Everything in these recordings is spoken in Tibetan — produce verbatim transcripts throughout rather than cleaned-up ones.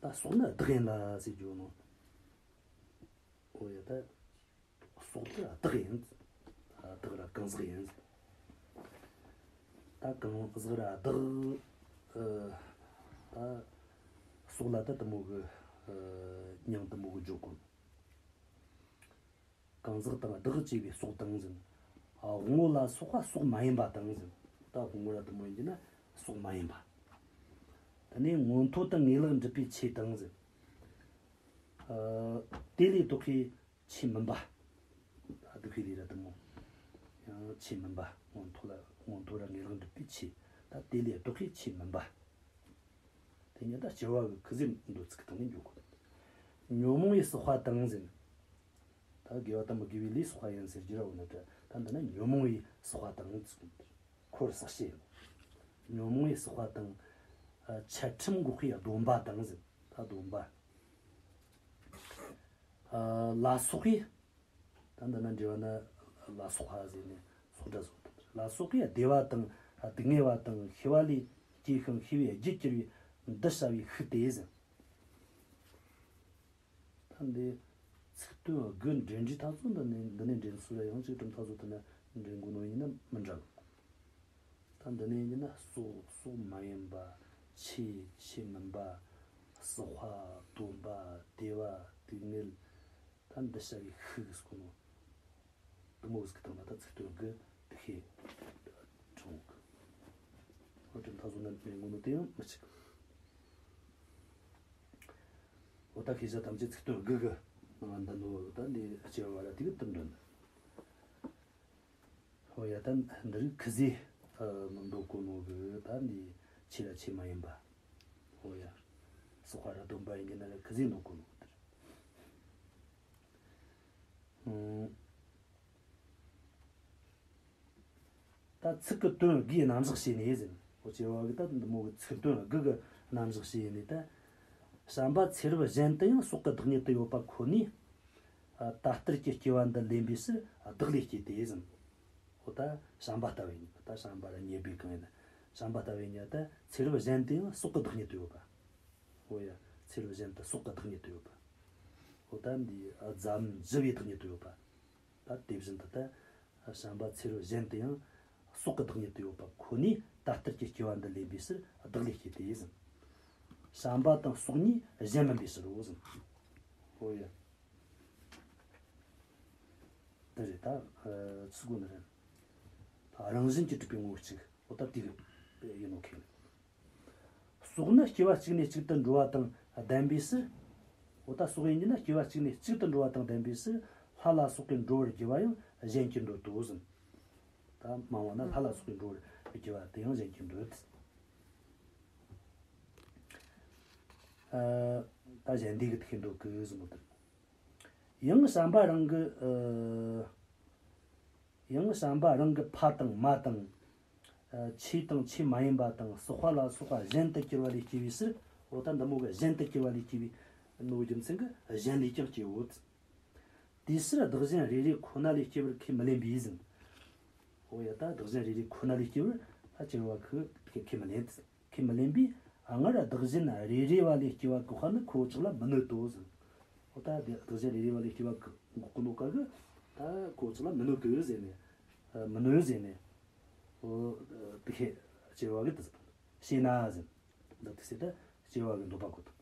ད་སྲོག་ནི་བདག་ཡིན་ལ་ཟེར་རྒྱུ་ནོ། འོ་ཡ། ད་སྲོག་དེ་བདག་ཡིན། བདག་ར་གང་ཟག་ཡིན། ད་གང་ཟག་ར་བདག་ཨ། ད་སྲོག་ལ་ད་དེ་མོ་གི་ཨ་མྱིང་དེ་མོ་གི་བརྗོད་གོ། གང་ཟག་དང་བདག་ཅེས་པའི་སྲོག་དང་ཟེར། ཨ། དབང་པོ་ལ་སོགས་པ་སྲོག་མ་ཡིན་པ་དང་ཟེར། ད་དབང་པོ་ར་དེ་མོ་ཡིན་གྱི་ན་སྲོག་མ་ཡིན་པ། དེ་ནས་མངོན་མཐོ་དང་ངེས་ལེགས་འགྲུབ་པའི་ཆོས་དང་ཟེར། ཨ། དེ་ལས་ལྡོག་པའི་ཆོས་མིན་པ། ད་ལྡོག་པའི་ལས་ར་དེ་མོ། ཡང་ཆོས་མིན་པ། མངོན་མཐོ་ལ་མངོན་མཐོ་ར་ངེས་ལེགས་འགྲུབ་པའི་ཆོས། ད་དེ་ལས་ལྡོག་པའི་ཆོས་མིན་པ། དེ་ཉིད་ད་སྐྱེ་བ་གི་ཁུ་ཟེར་འདོད་ཚིག་དང་ནི་འཇོག་གོ། ཉོན་མོངས་པའི་ཟག་པ་དང་ཟེར། ད་དགེ་བ་དང་མི་དགེ་བའི་ལས་ཟག་པ་ཡིན་ཟེར་རྒྱུ་ར་འོ་ན། ད་ད་འདི་ན་ཉོན་མོངས་པའི་ཟག་པ་དང་ཟེར། འཁོར་ཟག་བཅས་ཡིན། ཉོན་མོངས་པའི་ཟག་པ་དང་། ཨ། འཆལ་ཁྲིམས་འགོག་པའི་སྡོམ་པ་དང་ཟེར། ད་སྡོམ་པ། ཨ། ལ་སོགས་པའི། ད་འདི་ན་འགྲེལ་བ་ན་ལ་སོགས་པ་ཟེར་ནས་སོགས་སྒྲ་བཟོ་དང་། ལ་སོགས་པའི་བདེ་བ་དང་སྡུག་བསྔལ་བ་དང་ཤེས་པ་ལས་སྐྱེས་ཤིང་ཤེས་པའི་རྒྱུར་གྱུར་པའི་འདི་བྱ་བའི་ཤུགས་ཏེ་ཟེར། ད་འདི་ཚིག་དོན་དགུ་འདྲེན་འདྲིས་ཐག་ཚོ་འདི་ནས་འདི་ནས་འདྲེན་སྲོལ་ལ་ཡང་གཅིག་གྲུབ་ཐག་ཚོ་དེ་ན་འདྲེན་དགོས་ནོ་ཡིན་ན་མི་འདྲ། ད་འདི་ནས་ཡིན་ན་སྲོག་སྲོག་མ་ཡིན་པ། ཆོས་ཆོས་མིན་པ། ཟག་པ། སྡོམ་པ། བདེ་བ། སྡུག་བསྔལ། ད་འདི་བྱ་བའི་ཤུགས་ཟེར་གོ་ནོ། དེ་མོ་ཟིག་གི་སྟེང་ན་ད་ཚིག་དོན་དགུ་དེ་ཤེས་དྲང་གི། འོ་དེ་མཐའ་བཟུང་ན་མེད་ངོ་མ་དེ་ཡང་མི་ཆིག་འོ་ད་ཤེས་བྱ་ཐམས་ཅད་ཚིག་དོན་དགུ་གི་ནང་ལ་འདི་ནོ། ད་འདི་སྐྱེ་བ་ར་དེ་གི་དུ་འདྲ་འདི། འོ་ཡ། ད་འདི་རིགས་ཁི་ཟེ་མི་འདོད་གོ་ནོ་གི། ད་འདི་ཆོས་ར་ཆོས་མ་ཡིན་པ། འོ་ཡ། ཟག་པ་ར་སྡོམ་པ་ཡིན་གྱི་ན་ར་ཁི་ཟེ་འདོད་གོ་ནོ་གི་དེ་རེད། ད་ཚིག་གི་དོན་དགུའི་རྣམ་གཞག་བྱས་ནས་ཟེར། འོ་སྐྱེ་བ་གི་ད་འདི་མོ་གི་ཚིག་དོན་དགུ་གི་རྣམ་གཞག་བྱས་ནས། ད་བྱམས་པ་ཚེ་རབས་གཞན་དུ་ཡང་སྲོག་གི་བདག་ཉིད་དུ་ཡོད་པ་ཁོ་ནས། ད་ལྟར་གྱི་སྐྱེ་བ་འདི་ལེན་པའི་ཕྱིར་བདག་ལས་སྐྱེས་ཏེ་ཟེར། འོ་ད་བྱམས་པ་ལྟ་བུའི་ཉིད། ད་བྱམས་པ་ར་ཉེ་སྦས་གང་ཡིན་ན། བྱམས་པ་ལྟ་བུའི་ཉིད་ད་ཚེ་རབས་གཞན་དུ་ཡང་སྲོག་གི་བདག་ཉིད་དུ་ཡོད་པ། འོ་ཡ། ཚེ་རབས་གཞན་དུ་སྲོག་གི་བདག་ཉིད་དུ་ཡོད་པ། འོ་ད་འདི་རྫ་བཞི་པའི་བདག་ཉིད་དུ་ཡོད་པ། ད་དེ་བཞིན་དུ་ད་བྱམས་པ་ཚེ་རབས་གཞན་དུ་ཡང་སྲོག་གི་བདག་ཉིད་དུ་ཡོད་པ་ཁོ་ནས་ད་ལྟར་གྱི་སྐྱེ་བ་འདི་ལེན་པའི་ཕྱིར་བདག་ལས་སྐྱེས་ཏེ་ཟེར། བྱམས་པ་དང་སྲོག་གཉིས་གཞན་མིན་པའི་ཕྱིར་རོ་ཟེར། འོ་ཡ། དེ་རེད། ད་ཚིག་གོ་ནི་རེད། ད་རང་བཞིན་གྱིས་གྲུབ་པའི་ངོ་བོ་གཅིག་འོ་ད་དེ་གི་ཡིན་ནོ་ཁེ། སྲོག་ནི་སྐྱེ་བ་གཅིག་ནས་གཅིག་ཏུ་འགྲོ་བ་དང་ལྡན་པའི་ཕྱིར། འོ་ད་སྲོག་ཡིན་གྱི་ན་སྐྱེ་བ་གཅིག་ནས་གཅིག་ཏུ་འགྲོ་བ་དང་ལྡན་པའི་ཕྱིར། ལྷ་ལ་སོགས་པའི་འགྲོ་བར་བགྱི་བ་ཡང་གཞན་གྱིས་འགྲོ་དོ་ཟེར། ད་མང་བ་ན་ལྷ་ལ་སོགས་པའི་འགྲོ་བར་བགྱི་བ་དེ་ཡང་གཞན་གྱིས་འགྲོ། ཨ། ད་གཞན་སྡེ་གི་དེ་ཤེས་འདོད་གི་ཟེར་མོ་དེ། ཡང་བྱམས་པ་རང་གི། ཨ། ཡང་བྱམས་པ་རང་གི་ཕ་དང་མ་དང་། ཨ། ཆོས་དང་ཆོས་མ་ཡིན་པ་དང་ཟག་པ་ལ་སོགས་པ་གཞན་དུ་གྱུར་པ་ལས་སྐྱེ་བའི་ཕྱིར། འོ་ད་འདི་མོ་གི་གཞན་དུ་གྱུར་པ་ལས་སྐྱེ་བའི་ནོ་རྒྱུ་མཚན་གྱིས་གཞན་ལས་ཀྱང་སྐྱེའོ། དེའི་ཕྱིར་བདག་གཞན་རེ་རེ་ཁོ་ན་ལས་སྐྱེ་བར་ཁས་མི་ལེན་པས་ཟེར། འོ་ཡ། ད་བདག་གཞན་རེ་རེ་ཁོ་ན་ལས་སྐྱེ་བར་ད་སྐྱེ་བ་ཁོ་ཁས་མི་ལེན། ཁས་མི་ལེན་པས། སྔར་བདག་གཞན་རེ་རེ་བ་ལས་སྐྱེ་བ་བཀག་པ་ནི་ཁོ་བོ་ཅག་ལ་མི་གནོད་དོ་ཟེར། འོ་ད་བདག་གཞན་རེ་རེ་བ་ལས་སྐྱེ་བ་འགོག་གི་ནོ་ག་གི། ད་ཁོ་བོ་ཅག་ལ་མི་གནོད་གི་ཟེར་ནས། མི་གནོད་ཟེར་ནས། འོ་དེ་ཤེས་བྱ་བ་གི་དེ་ཟེར། ཤེས་ན་ཟེར། འདི་དེ་ཟེར་ད་སྐྱེ་བ་གི་འདོད་པ་གོ་དང་།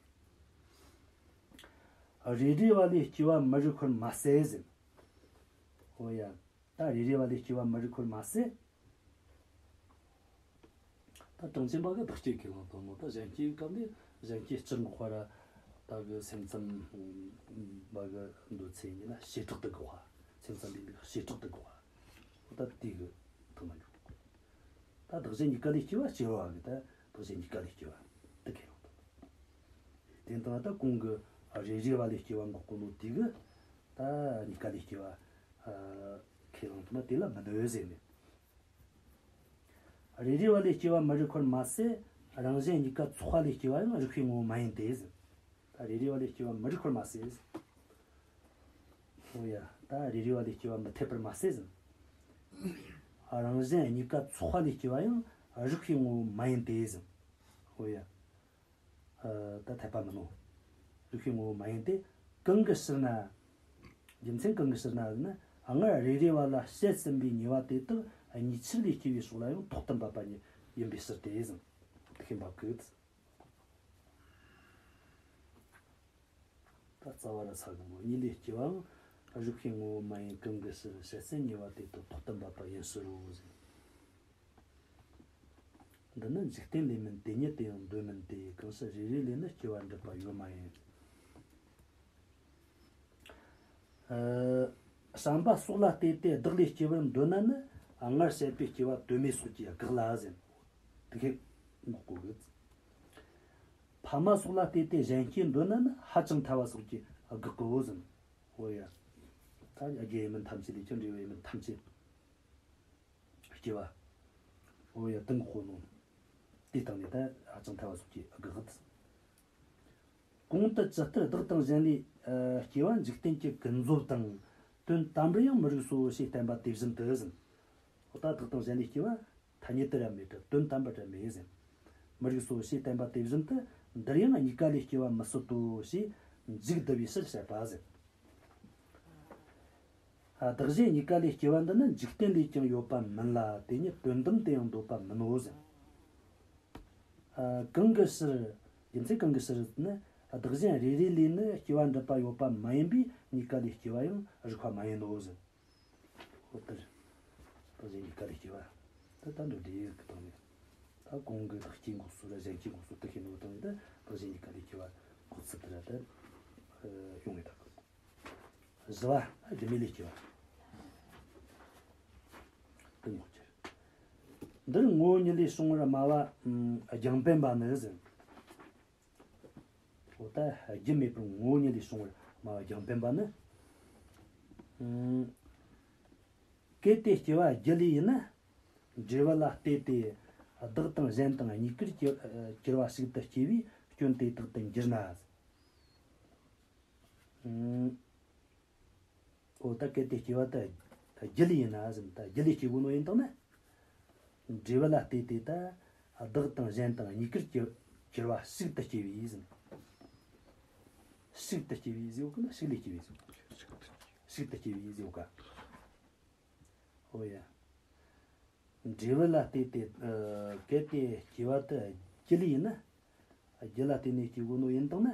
རེ་རེ་བ་ལས་སྐྱེ་བ་མི་རིགས་ཁོར་མ་ཟད་ཟེར། འོ་ཡ། ད་རེ་རེ་བ་ལས་སྐྱེ་བ་མི་རིགས་ཁོར་མ་ཟད། ད་གྲངས་ཅན་པ་གི་བདག་སྐྱེ་ཁས་བླངས་དང་ནོ། ད་གཞན་སྐྱེ་གི་སྐབས་ནས་གཞན་སྐྱེ་སྤྱི་འགོག་པ་ར། ད་གི་སེམས་ཙམ་པ་གི་འདོད་ཚུལ་ཡིན་ན་བྱེ་བྲག་ཏུ་དགག་པ། སེམས་ཙམ་པའི་བྱེ་བྲག་ཏུ་དགག་པ། འོ་ད་དེ་གི་ཐོག་མ་འཇོག་ད་བདག་གཞན་གཉིས་ཀ་ལས་སྐྱེ་བ་སྐྱེ་བ་གི་ད་བདག་གཞན་གཉིས་ཀ་ལས་སྐྱེ་བ་དེ་ཁས་བླངས་དང་། དེ་ལྟ་ད་གོང་གི་རེ་རེ་བ་ལས་སྐྱེ་བ་འགོག་གོ་ནོ་དེ་གི་ད་གཉིས་ཀ་ལས་སྐྱེ་བ་ཁས་བླངས་དང་ན་དེ་ལ་མི་གནོད་ཟེར་ནས། རེ་རེ་བ་ལས་སྐྱེ་བ་མི་རིགས་ཁོར་མ་ཟད། རང་གཞན་གཉིས་ཀ་ཚོགས་པ་ལས་སྐྱེ་བ་ཡང་རིགས་པའི་ངོ་བོ་མ་ཡིན་ཏེ་ཟེར། ད་རེ་རེ་བ་ལས་སྐྱེ་བ་མི་རིགས་ཁོར་མ་ཟད། འོ་ཡ། ད་རེ་རེ་བ་ལས་སྐྱེ་བ་མི་འཐད་པར་མ་ཟད་ཟེར། རང་གཞན་གཉིས་ཀ་ཚོགས་པ་ལས་སྐྱེ་བ་ཡང་རིགས་པའི་ངོ་བོ་མ་ཡིན་ཏེ་ཟེར། འོ་ཡ། ད་འཐད་པ་མིན་ནོ། འདུ་ཤེས་ངོ་བོ་མ་ཡིན་ཏེ། གང་གི་ཕྱིར་ན། རྒྱུ་མཚན་གང་གི་ཕྱིར་ན་ཟེར་ན། སྔར་རེ་རེ་བ་ལ་བཤད་ཟིན་པའི་ཉེས་པ་དེ་དག་གཉིས་ཆར་ལས་སྐྱེ་བའི་ཕྱོགས་ལ་ཡང་ཐོགས་ཏམ་པ་པ་ཉིད་ཡིན་པའི་ཕྱིར་ཏེ་ཟེར། འདུ་ཤེས་འབབ་གི། ད་རྩ་བ་ར་ས་གི་ངོ་གཉིས་ལས་སྐྱེ་བའང་རིགས་ཤེས་ངོ་བོ་མ་ཡིན་གང་གི་ཕྱིར་བཤད་ཟིན་ཉེས་པ་དེ་དག་ཐོགས་ཏམ་པ་པ་ཡིན་ཕྱིར་རོ་ཟེར། འདི་ནི་འཇིག་རྟེན་ལས་མིན་དེ་ཉིད་དེ་ཡང་འདོད་མིན་ཏེ། གང་ཕྱིར་རེ་རེ་ལས་ནི་སྐྱེ་བ་འགྲུབ་པ་ཡོད་མ་ཡིན། ཨ། བྱམས་པ་སོགས་ལ་ལྟོས་ཏེ་བདག་ལས་སྐྱེ་བར་འདོད་ན་ནི། སྔར་བཤད་པའི་སྐྱེ་བ་དོན་མེད་སོགས་ཀྱིས་དགག་ལ་ཟེར། དེ་ཁས་འགོག་གོ་གི། ཕ་མ་སོགས་ལ་ལྟོས་ཏེ་གཞན་སྐྱེ་འདོད་ན་ནི། ཧ་ཅང་ཐལ་བ་སོགས་ཀྱིས་དགག་གོ་ཟེར། འོ་ཡ། ད་རྒྱུ་ཡིན་མིན་ཐམས་ཅད་ལས་ཀྱང་འབྲས་བུ་ཡིན་མིན་ཐམས་ཅད། སྐྱེ་བ། འོ་ཡ། དེ་འགོག་གོ་ནོ། དེའི་སྟེང་ནས་ད་ཧ་ཅང་ཐལ་བ་སོགས་ཀྱིས་དགག་གི། གོང་དུ་ཇི་ལྟར་བདག་དང་གཞན་ལས་སྐྱེ་བ་འཇིག་རྟེན་གྱི་ཀུན་རྫོབ་དང་། དོན་དམ་པར་ཡང་མི་རིགས་སོ་ཞེས་བསྟན་པ་དེ་བཞིན་དུ་ཟེར། འོ་ད་བདག་དང་གཞན་ལས་སྐྱེ་བ་ཐ་སྙད་དུ་ར་མེད་དྲ་དོན་དམ་པར་ར་མེད་ཟེར། མི་རིགས་སོ་ཞེས་བསྟན་པ་དེ་བཞིན་དུ། འདིར་ཡང་གཉིས་ཀ་ལས་སྐྱེ་བ་མི་སྲིད་དོ་ཞེས་མཇུག་བསྡུ་བའི་ཕྱིར་བཤད་པ་ཟེར། ཨ། བདག་གཞན་གཉིས་ཀ་ལས་སྐྱེ་བ་འདི་ནི་འཇིག་རྟེན་ལས་ཀྱང་ཡོད་པ་མིན་ལ། དེ་ཉིད་དོན་དམ་དུ་ཡང་འདོད་པ་མིན་ནོ་ཟེར། ཨ། གང་གི་ཕྱིར། རྒྱུ་མཚན་གང་གི་ཕྱིར་ཟེར་ན། བདག་གཞན་རེ་རེ་ལས་ནི་སྐྱེ་བ་འགྲུབ་པ་ཡོད་པ་མ་ཡིན་པས་གཉིས་ཀ་ལས་སྐྱེ་བ་ཡང་རིགས་པ་མ་ཡིན་ནོ་ཟེར། འོ་ལྟར། བདག་གཞན་གཉིས་ཀ་ལས་སྐྱེ་བ། ད་ལྟ་འདོད་འདྲེས་ཀྱི་སྟེང་ནས། ད་གོང་གི་བདག་སྐྱེ་འགོག་སོགས་ར་གཞན་སྐྱེ་འགོག་སོགས་དེ་ཤེས་ནོ་སྟེང་ནས། ད་བདག་གཞན་གཉིས་ཀ་ལས་སྐྱེ་བ་འགོག་ཚུལ་དེ་ར་ད་ཡོང་ངེས་དང་། བཞི་བ། རྒྱུ་མེད་ལས་སྐྱེ་བ། དེ་འགོག་རྒྱུ། འདིར་ངོ་བོ་ཉིད་ལས་བྱུང་བར་སྨྲ་བ་རྒྱང་འཕེན་པ་ནི་ཟེར། འོ་ད་རྒྱུ་མེད་པར་ངོ་བོ་ཉིད་ལས་བྱུང་བར་སྨྲ་བ་རྒྱང་འཕེན་པ་ནི། གལ་ཏེ་སྐྱེ་བ་རྒྱུ་ལས་ཡིན་ན། འབྲས་བུ་ལ་ལྟོས་ཏེ་བདག་དང་གཞན་དང་གཉིས་ཀར་གྱུར་གྱུར་བ་ཞིག་ཏུ་སྐྱེ་བས་སྐྱོན་དེ་དག་ཏུ་འགྱུར་ན། འོ་ད་གལ་ཏེ་སྐྱེ་བ་དེ་རྒྱུ་ལས་ཡིན་ན་ཟེར། ད་རྒྱུ་ལས་སྐྱེ་དགོས་ནོ་ཡིན་དང་ན། འབྲས་བུ་ལ་ལྟོས་ཏེ་ད་བདག་དང་གཞན་དང་གཉིས་ཀར་གྱུར་གྱུར་བ་ཞིག་ཏུ་སྐྱེ་བས་ཟེར། ཞིག་ཏུ་སྐྱེ་བས་ཟེར་གོ་གི་ན། ཞིག་ལས་སྐྱེ་བས་ཟེར་གོ་གི། ཞིག་ཏུ་སྐྱེ་བས་ཟེར་གོ་ག། འོ་ཡ། འབྲས་བུ་ལ་ལྟོས་ཏེ། ཨ། གལ་ཏེ་སྐྱེ་བ་དེ་རྒྱུ་ལས་ཡིན་ན། རྒྱུ་ལ་ལྟོས་ནས་སྐྱེ་དགོས་ནོ་ཡིན་དང་ན།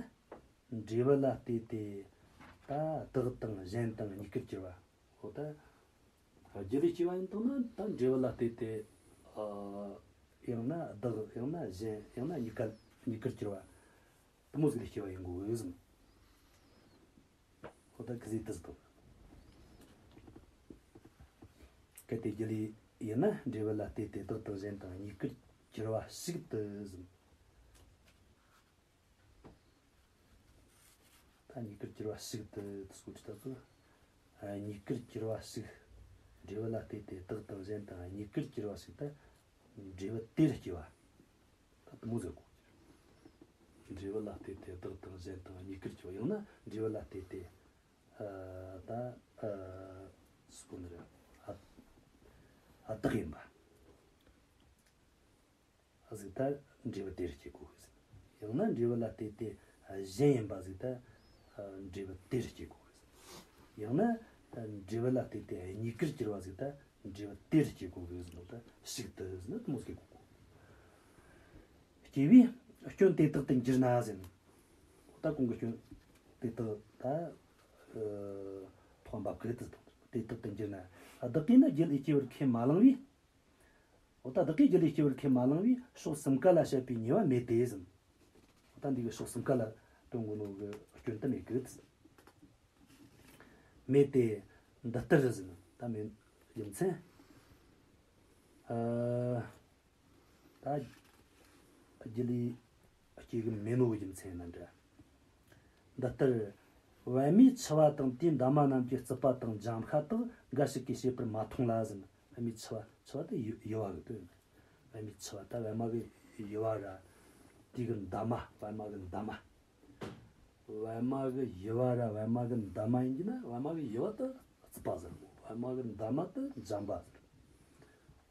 འབྲས་བུ་ལ་ལྟོས་ཏེ་ད་བདག་དང་གཞན་དང་གཉིས་ཀར་གྱུར་པ། འོ་ད། རྒྱུ་ལས་སྐྱེ་བ་ཡིན་དང་ན་ད་འབྲས་བུ་ལ་ལྟོས་ཏེ། ཨ། ཡང་ན་བདག་ཡང་ན་གཞན་ཡང་ན་གཉིས་ཀ་གཉིས་ཀར་གྱུར་པ། དེ་མོ་ཟིག་ལས་སྐྱེ་བ་ཡིན་དགོས་ཟེར། འོ་ད་གི་ཟིག་དེ་ཟེར་དང་། གལ་ཏེ་རྒྱུ་ལས་ཡིན་ན་འབྲས་བུ་ལ་ལྟོས་ཏེ་བདག་དང་གཞན་དང་གཉིས་ཀར་གྱུར་པ་ཞིག་ཏུ་ཟེར། ད་གཉིས་ཀར་གྱུར་པ་ཞིག་ཏུ་དེ་སྐོར་ཅི་ལྟར་ཚོ། ཨ། གཉིས་ཀར་གྱུར་པ་ཞིག་འབྲས་བུ་ལ་ལྟོས་ཏེ་བདག་དང་གཞན་དང་གཉིས་ཀར་གྱུར་པ་ཞིག་ད་འབྲས་བུ་དེར་སྐྱེ་བ། ད་དེ་མོ་ཟེར་གོ། འབྲས་བུ་ལ་ལྟོས་ཏེ་བདག་དང་གཞན་དང་གཉིས་ཀར་གྱུར་པ། ཡང་ན་འབྲས་བུ་ལ་ལྟོས་ཏེ། ཨ། ད། ཨ། སུ་གོ་ནི་རེད། ཨ། ཨ། བདག་ཡིན་པ། ཨ་ཟིག་ད་འབྲས་བུ་དེར་སྐྱེ་དགོས་གི་ཟེར། ཡང་ན་འབྲས་བུ་ལ་ལྟོས་ཏེ་གཞན་ཡིན་པ་ཟིག་ད་འབྲས་བུ་དེར་སྐྱེ་དགོས་གི་ཟེར། ཡང་ན་འབྲས་བུ་ལ་ལྟོས་ཏེ་གཉིས་ཀར་གྱུར་པ་ཟིག་ད་འབྲས་བུ་དེར་སྐྱེ་དགོས་གི་ཟེར་ནོ། ད་ཞིག་ཏུ་ཟེར་ན་དེ་མོ་སྐྱེ་དགོས་གོ། སྐྱེ་བས་སྐྱོན་དེ་དག་ཏུ་འགྱུར་ན་ཟེར་ནོ། ད་གོང་གི་སྐྱོན་དེ་དག་ད་ཐོག་འབབ་གི་དེ་དག་ཏུ་འགྱུར་ན། བདག་གིས་ནི་རྒྱུ་ལས་སྐྱེ་བར་ཁས་མ་བླངས་པས། འོ་ད་བདག་གིས་རྒྱུ་ལས་སྐྱེ་བར་ཁས་མ་བླངས་པས་ཕྱོགས་གསུམ་ཀ་ལ་བཤད་པའི་ཉེས་པ་མེད་དེ་ཟེར། འོ་ད་འདི་གི་ཕྱོགས་གསུམ་ཀ་ལ་སྟོན་དགོས་ནོ་གི་སྐྱོན་དེ་མེད་གི། མེད་དེ། འདི་ལྟར་ཟེར་ན་ད་མེད། རྒྱུ་མཚན། ཨ། ད་རྒྱུ་ལས་སྐྱེ་གི་མེད་ནོ་གི་རྒྱུ་མཚན་ཡིན་ན་འདྲ། འདི་ལྟར། པད་མའི་མཆུ་བ་དང་དེའི་འདབ་མ་རྣམས་ཀྱི་རྩུབ་པ་དང་འཇམ་ཤ་དག་འགའ་ཞིག་གིས་བྱེད་པར་མ་མཐོང་ལ་ཟེར་ན། པད་མའི་མཆུ་བ། མཆུ་བ་དེ་ཡུ་ཡུ་བ་གི་དོན། པད་མའི་མཆུ་བ་ད་པད་མ་གི་ཡུ་བ་ར། དེ་གི་འདབ་མ། པད་མ་གི་འདབ་མ། པད་མ་གི་ཡུ་བ་ར་པད་མ་གི་འདབ་མ་ཡིན་གྱི་ན་པད་མ་གི་ཡུ་བ་དེ་རྩུབ་པ་ཟེར་གོ། པད་མ་གི་འདབ་མ་དེ་འཇམ་པ་ཟེར།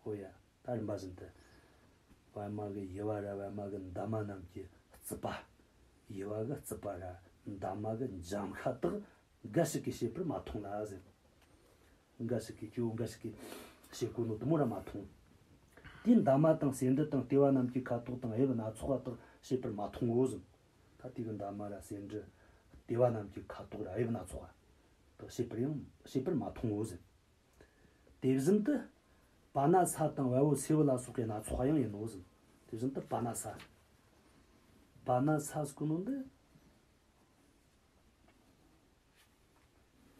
འོ་ཡ། ད་རིམ་པ་བཞིན་དུ། པད་མ་གི་ཡུ་བ་ར་པད་མ་གི་འདབ་མ་རྣམས་ཀྱི་རྩུབ་པ། ཡུ་བ་གི་རྩུབ་པ་ར་ འདབ་མ་གི་འཇམ་ཤ་དག་འགའ་ཞིག་གིས་བྱེད་པར་མ་མཐོང་ལ་ཟེར། འགའ་ཞིག་གིས། སྐྱེ་བོ་འགའ་ཞིག་གིས་བྱེད་དགོས་ནོ་དེ་མོ་ར་མ་མཐོང་། དེའི་འདབ་མ་དང་ཟེའུ་འབྲུ་དང་ལྟེ་བ་རྣམས་ཀྱི་ཁ་དོག་དང་དབྱིབས་སྣ་ཚོགས་པ་དག་བྱེད་པར་མ་མཐོང་ངོ་ཟེར། ད་དེ་གི་འདབ་མ་ར་ཟེའུ་འབྲུ་ལྟེ་བ་རྣམས་ཀྱི་ཁ་དོག་ར་དབྱིབས་སྣ་ཚོགས་པ་དག་བྱེད་པར་ཡང་བྱེད་པར་མ་མཐོང་ངོ་ཟེར། དེ་བཞིན་དུ་པ་ན་ས་དང་བལ་བོ་སེ་བུ་ལ་སོགས་པའི་སྣ་ཚོགས་པ་ཡང་ཡིན་ནོ་ཟེར། དེ་བཞིན་དུ་པ་ན་ས། པ་ན་ས་ཟེར་གོ་ནོ་འདི་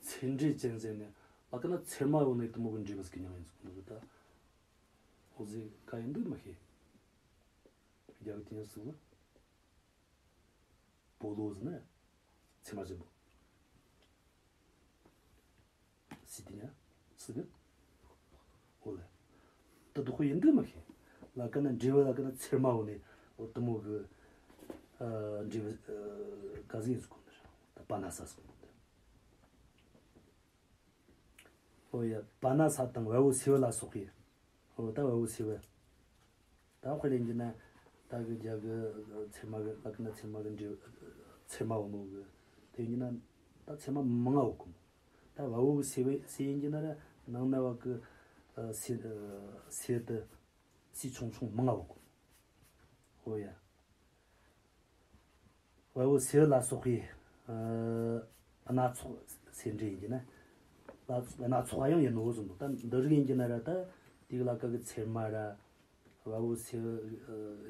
ཚེར་འབྲས་ཅན་ཟེར་ནས། ལ་ཀ་ན་ཚེར་མ་ཡོད་ནི་དེ་མོ་གི་འབྲས་བུ་ཟིག་གི་མྱིང་ཡིན་ཟེར་གོ་ནོ་ད། འོ་ཟེ་ག་ཡིན་འདུག་མི་ཤེས། རྒྱ་གི་དེ་ཉིད་ཟེར་བ། སྤོ་ལོ་ཟེར་ན་ཚེར་མ་ཆེན་པོ། སི་ཏི་ཉ། སི་གི། འོ་ལེ། ད་དུ་ཁོ་ཡིན་འདུག་མ་ཤེས། ལ་ཀ་ན་འབྲས་བུ་ལ་ཀ་ན་ཚེར་མ་འོ་ནས་འོ་དུ་མོ་གི། ཨ། འབྲས་བུ། ཨ། ག་ཟེ་ཡིན་ཟེར་གོ་ནི་ར། ད་པ་ན་ས་ཟེར་གོ་ནི་འདུག་འོ་ཡ། པ་ན་ས་དང་བལ་བོ་སེ་བུ་ལ་སོགས་པའི། འོ་ད་བལ་བོ་སེ་བུ། ད་དཔེ་ལེན་གྱི་ན། ད་གི་རྒྱ་གི་ཚེར་མ་གི་ལ་ཀ་ན་ཚེར་མ་གི་འབྲས། ཚེར་མ་འོ་ནོ་གི། དེ་ཡིན་གྱི་ན་ད་ཚེར་མ་མང་ང་འོ་གོ། ད་བལ་བོ་གི་སེ་བུ་སེ་ཡིན་གྱི་ན་ར་ནང་ན་བ་གི། ཨ། སེ། ཨ། སེ་དེ་སེ་ཆུང་ཆུང་མང་ང་འོ་གོ། འོ་ཡ། བལ་བོ་སེ་བུ་ལ་སོགས་པའི། ཨ། སྣ་ཚོགས་ཚེར་འབྲས་ཡིན་གྱི་ན། ལ་སྣ་ཚོགས་པ་ཡང་ཡིན་ནོ་ཟེར་འདུག་ད་འདི་རིགས་ཡིན་གྱི་ན་ར་ད་དེ་གི་ལ་ཀ་གི་ཚེར་མ་ར། བལ་བོ་སེ་བུ་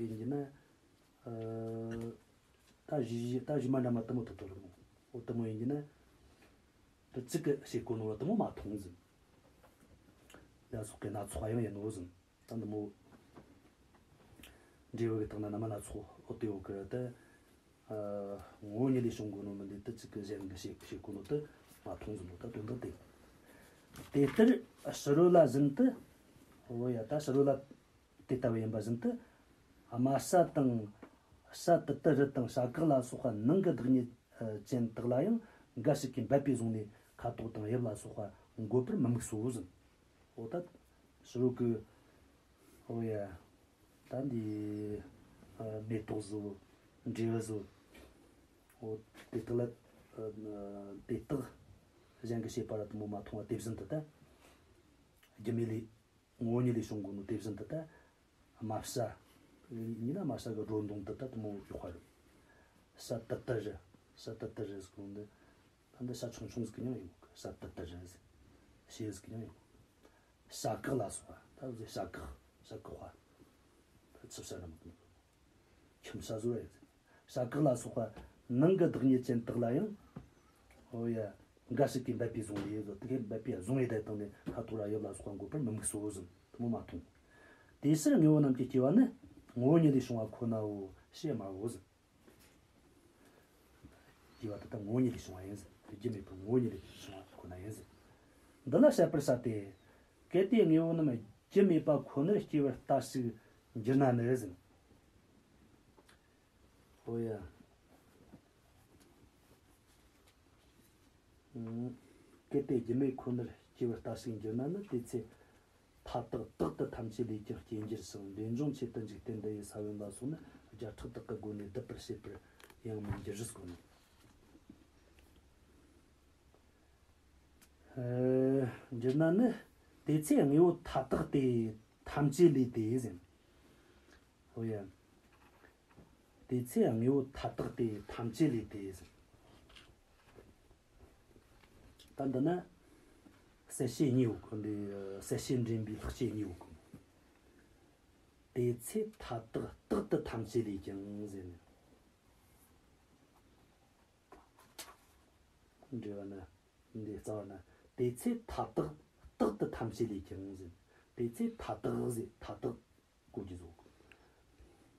ཡིན་གྱི་ན། ཨ། ད་གཞི་ད་གཞི་མ་འདྲ་མ་དུ་མོ་ཐོབ་ཐོབ་རེད་མོ། འོ་དུ་མོ་ཡིན་གྱི་ན། དུ་གཅིག་གི་བྱེད་གོ་ནོ་བ་དུ་མོ་མ་མཐོང་ཟིན། ལ་སོགས་ཀྱི་སྣ་ཚོགས་ཡང་ཡིན་ནོ་ཟིན། ད་འདི་མོ། འབྲས་བུ་གི་སྟེང་ན་རྣམ་པ་སྣ་ཚོགས་འོ་དེ་འོ་ཀི་ར་ད། ཨ། ངོ་བོ་ཉིད་ལས་བྱུང་གོ་ནོ་མི་འདི་དུ་གཅིག་གི་གཞན་གྱི་བྱེད་བྱེད་གོ་ནོ་དུ་མ་མཐོང་ཟིན་ནོ་ད་དོན་དག་དེ། དེ་ལྟར་ཕྱི་རོལ་ལ་བཞིན་དུ། འོ་ཡ། ད་ཕྱི་རོལ་ལ། དེ་ལྟ་བུ་ཡིན་པ་བཞིན་དུ། དམར་ཤ་དང་། ཤ་ཏི་ཏི་རི་དང་བྱ་གག་ལ་སོགས་པ་ནང་གི་བདག་ཉིད་ཅན་དག་ལ་ཡང་འགའ་ཞིག་གིས་འབད་པས་བཟུང་ནས་ཁ་དོག་དང་དབྱིབས་ལ་སོགས་པ་འགོད་པར་མི་དམིགས་སོ་ཟེར། འོ་ད་ཕྱི་རོལ་གྱི། འོ་ཡ། ད་འདི། ཨ། མེ་ཏོག་བཟོ། འབྲས་བུ་བཟོ། འོ་དེ་དག་ལ། ཨ། དེ་དག་གཞན་གྱིས་བྱས་པ་ར་དུ་མོ་མ་མཐོང་བ་དེ་བཞིན་དུ་ད། རྒྱུ་མེད་ལས། ངོ་བོ་ཉིད་ལས་བྱུང་གོ་ནོ་དེ་བཞིན་དུ་ད། དམར་ཤ། ཡིན་ན་དམར་ཤ་གི་སྒྲོ་འདོགས་འདི་ད་དུ་མོ་ཡོད་པ་རེད། ཤ་ཏི་ཏི་རི། ཤ་ཏི་ཏི་རི་ཟེར་གོ་ནོ་འདི། ད་འདི་ཤ་ཆུང་ཆུང་ཟིག་གི་མྱིང་ཡིན་གོ། ཤ་ཏི་ཏི་རི་ཟེར། ཤེས་ཟིག་གི་མྱིང་ཡིན་གོ། བྱ་གག་ལ་སོགས་པ། ད་བྱ་གག་བྱ་གག་པ། ད་ཆུ་བྱ་ར་མ་གི། ཁྱིམ་བྱ་བཟོ་ར་ཡོད་ཟེར། བྱ་གག་ལ་སོགས་པ་ནང་གི་བདག་ཉིད་ཅན་དག་ལ་ཡང་། འོ་ཡ། འགའ་ཞིག་གིས་འབད་པས་བཟུང་ལས་ཡོད་དོ། དེ་གས་འབད་པས་བཟུང་ཡོད་དེ་དང་ནི་ཁ་དོག་ར་དབྱིབས་ལ་སོགས་པ་འགོད་པར་མི་དམིགས་སོ་ཟེར། དེ་མོ་མ་མཐོང་། དེ་ཕྱིར་དངོས་པོ་རྣམས་ཀྱི་སྐྱེ་བ་ནི་ངོ་བོ་ཉིད་ལས་བྱུང་བ་ཁོ་ནའོ་ཞེས་སྨྲའོ་ཟེར། སྐྱེ་བ་དེ་དག་ངོ་བོ་ཉིད་ལས་བྱུང་བ་ཡིན་ཟེར། རྒྱུ་མེད་པའི་ངོ་བོ་ཉིད་ལས་བྱུང་བ་ཁོ་ན་ཡིན་ཟེར། འདི་ལ་དཔྱད་པར་བྱ་སྟེ། གལ་ཏེ་དངོས་པོ་རྣམས་རྒྱུ་མེད་པ་ཁོ་ནར་སྐྱེ་བར་ལྟ་ཞིག་འགྱུར་ན་ནི་ཟེར། འོ་ཡ། ཨང་། གལ་ཏེ་རྒྱུ་མེད་ཁོ་ནར་སྐྱེ་བར་ལྟ་ཞིག་འགྱུར་ན་ནི། དེ་ཚེ་མཐའ་དག་རྟག་ཏུ་ཐམས་ཅད་ལས་ཀྱང་སྐྱེ་འགྱུར་ཞིང་། འབྲས་འབྱུང་ཆེད་དུ་འཇིག་རྟེན་འདི་ཡི་ས་བོན་ལ་སོགས་ནི། བརྒྱ་ཕྲག་དག་གི་སྒོ་ནས་བསྡུ་བར་བྱེད་པར་ཡང་མི་འགྱུར་ཟེར་གོ་ནོ། ཨེ། འགྱུར་ན་ནི། དེ་ཚེ་དངོས་པོ་མཐའ་དག་སྟེ་ཐམས་ཅད་ལས་ཏེ་ཟེར། འོ་ཡ། དེ་ཚེ་དངོས་པོ་མཐའ་དག་སྟེ་ཐམས་ཅད་ལས་ཏེ་ཟེར། ད་འདི་ན་གསལ་བྱེད་གཉིས་ཡོད་གི། འདི་གསལ་བྱེད་འདྲེན་པའི་ལྷག་བཅས་གཉིས་ཡོད་གི། དེ་ཚེ་མཐའ་དག་རྟག་ཏུ་ཐམས་ཅད་ལས་ཀྱང་ཟེར་ནས། འགྲེལ་བ་ན། འདི་རྩ་བ་ན། དེ་ཚེ་མཐའ་དག་རྟག་ཏུ་ཐམས་ཅད་ལས་ཀྱང་ཟེར། དེ་ཚེ་མཐའ་དག་ཟེར། མཐའ་དག་གོ་རྒྱུ་བཟོ་གོ།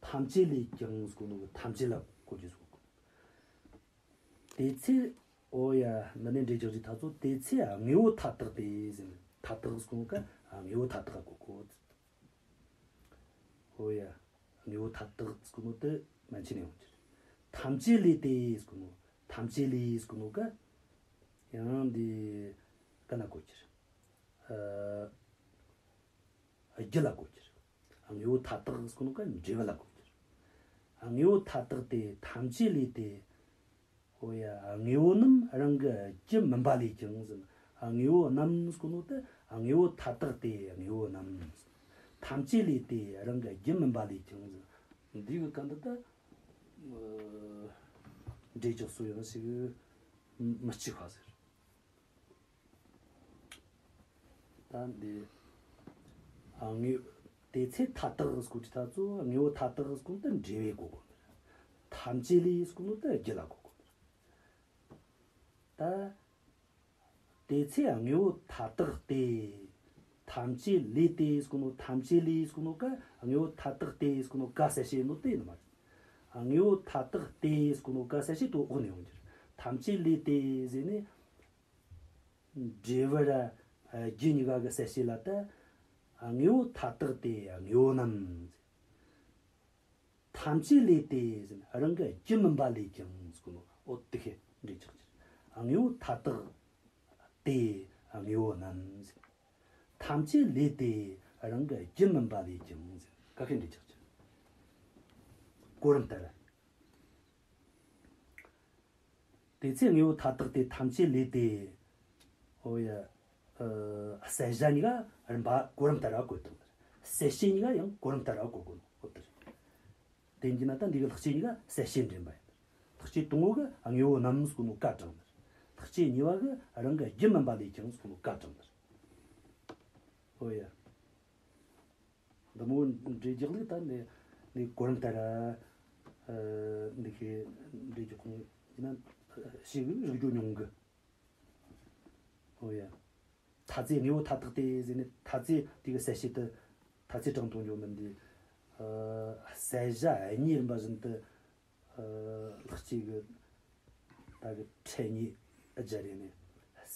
ཐམས་ཅད་ལས་ཀྱང་ཟེར་གོ་ནོ་གི་ཐམས་ཅད་ལ་གོ་རྒྱུ་བཟོ་གོ། དེ་ཚེ། འོ་ཡ། འདི་ནས་འགྲེལ་རྒྱག་རྒྱུ་ད་ཚོ། དེ་ཚེ་དངོས་པོ་མཐའ་དག་སྟེ་ཟེར། མཐའ་དག་ཟེར་གོ་ནོ་ག་དངོས་པོ་མཐའ་དག་ག་གོ་གོ། འོ་ཡ། དངོས་པོ་མཐའ་དག་ཟེར་གོ་ནོ་དེ་མན་ཆད་ནས་ཡོང་རྒྱུ་རེད། ཐམས་ཅད་ལས་ཏེ་ཟེར་གོ་ནོ། ཐམས་ཅད་ལས་ཟེར་གོ་ནོ་ག་ཡང་འདི་ག་ན་གོ་རྒྱུ་རེད། ཨ། རྒྱུ་ལ་གོ་རྒྱུ་རེད། དངོས་པོ་མཐའ་དག་ཟེར་གོ་ནོ་ག་འབྲས་བུ་ལ་གོ་རྒྱུ་རེད། དངོས་པོ་མཐའ་དག་སྟེ་ཐམས་ཅད་ལས་ཏེ། ཨོ་ཡ། དངོས་པོ་རྣམས་རང་གི་རྒྱུ་མིན་པ་ལས་ཀྱང་ཟེར། དངོས་པོ་རྣམས་ཟེར་གོ་ནོ་དེ་དངོས་པོ་མཐའ་དག་སྟེ་དངོས་པོ་རྣམས། ཐམས་ཅད་ལས་ཏེ་རང་གི་རྒྱུ་མིན་པ་ལས་ཀྱང་ཟེར། འདི་གི་གན་དུ་ད་འགྲེལ་རྒྱག་སྲོལ་ཡང་ཞིག་མི་གཅིག་པ་ཟེར། ད་འདི་དངོས་དེ་ཚེ་མཐའ་དག་ཟེར་གོ་དུས་ད་ཚོ་དངོས་པོ་མཐའ་དག་ཟེར་གོ་ནོ་དེ་འབྲེལ་བའི་གོ་དགོས། ཐམས་ཅད་ལས་ཟེར་གོ་ནོ་དེ་རྒྱུ་ལ་གོ་དགོས། ད་དེ་ཚེ་དངོས་པོ་མཐའ་དག་སྟེ། ཐམས་ཅད་ལས་ཏེ་ཟེར་གོ་ནོ་ཐམས་ཅད་ལས་ཟེར་གོ་ནོ་ཀ་དངོས་པོ་མཐའ་དག་སྟེ་ཟེར་གོ་ནོ་ཀ་གསལ་བྱེད་ནོ་དེ་ཡིན་མ་རེད། དངོས་པོ་མཐའ་དག་སྟེ་ཟེར་གོ་ནོ་ཀ་གསལ་བྱེད་དེ་འོག་ནས་ཡོང་རྒྱུ་རེད། ཐམས་ཅད་ལས་ཏེ་ཟེར་ནས། འབྲས་བུ་ར་རྒྱུ་གཉིས་ཀ་གི་གསལ་བྱེད་ལ་ད། དངོས་པོ་མཐའ་དག་སྟེ་དངོས་པོ་རྣམས། ཐམས་ཅད་ལས་ཏེ་ཟེར་ན་རང་གི་རྒྱུ་མིན་པ་ལས་ཀྱང་ཟེར་གོ་ནོ་འོ་དེ་ཤེས་འགྲེལ་ཆགས་ཀྱི། དངོས་པོ་མཐའ་དག་སྟེ་དངོས་པོ་རྣམས་ཟེར། ཐམས་ཅད་ལས་ཏེ་རང་གི་རྒྱུ་མིན་པ་ལས་ཀྱང་ཟེར་ཀ་ཤེས་འགྲེལ་ཆགས་ཀྱི། གོ་རིམ་ལྟར། དེ་ཚེ་དངོས་པོ་མཐའ་དག་སྟེ་ཐམས་ཅད་ལས་ཏེ། ཨོ་ཡ། ཨ། གསལ་བྱ་གཉིས་ཀ་རིམ་པ་གོ་རིམ་ལྟར་བཀོད་དང་། གསལ་བྱེད་གཉིས་ཀ་ཡང་གོ་རིམ་ལྟར་བཀོད་དགོས་ནོ་འོ་དེ་རེད། དེ་ཡིན་ན་ད་འདི་གི་ལྷག་བཅས་གཉིས་ཀ་གསལ་བྱེད་འདྲེན་པ་ཡིན། ལྷག་བཅས་དང་པོ་གི་དངོས་པོ་རྣམས་ཟེར་གོ་ནོ་ཀ་དྲངས་ནི། ལྷག་བཅས་གཉིས་པ་གི་རང་གི་རྒྱུ་མིན་པ་ལས་ཀྱང་ཟེར་གོ་ནོ་ཀ་དྲངས་ནི། ཨོ་ཡ། འདི་མོ་འགྲེལ་རྒྱག་ལུགས་ད་འདི་འདི་གོ་རིམ་ལྟར། ཨ། འདི་ཤེས་འགྲེལ་རྒྱག་གོ་ཡིན་ན་ཞིག་རིག་རྒྱུ་ཉུང་གི། ཨོ་ཡ། མཐའ་ཚེ་དངོས་པོ་མཐའ་དག་སྟེ་ཟེར་ནས་མཐའ་ཚེ་དེ་གི་གསལ་བྱེད་དུ་མཐའ་ཚེ་དྲངས་དང་འཇོག་མིན་འདི། ཨ། གསལ་བྱ་གཉིས་རིམ་པ་བཞིན་དུ། ཨ། ལྷག་བཅས་གི་ད་གི་ཕྲད་གཉིས་སྦྱར་ཡས་ནས་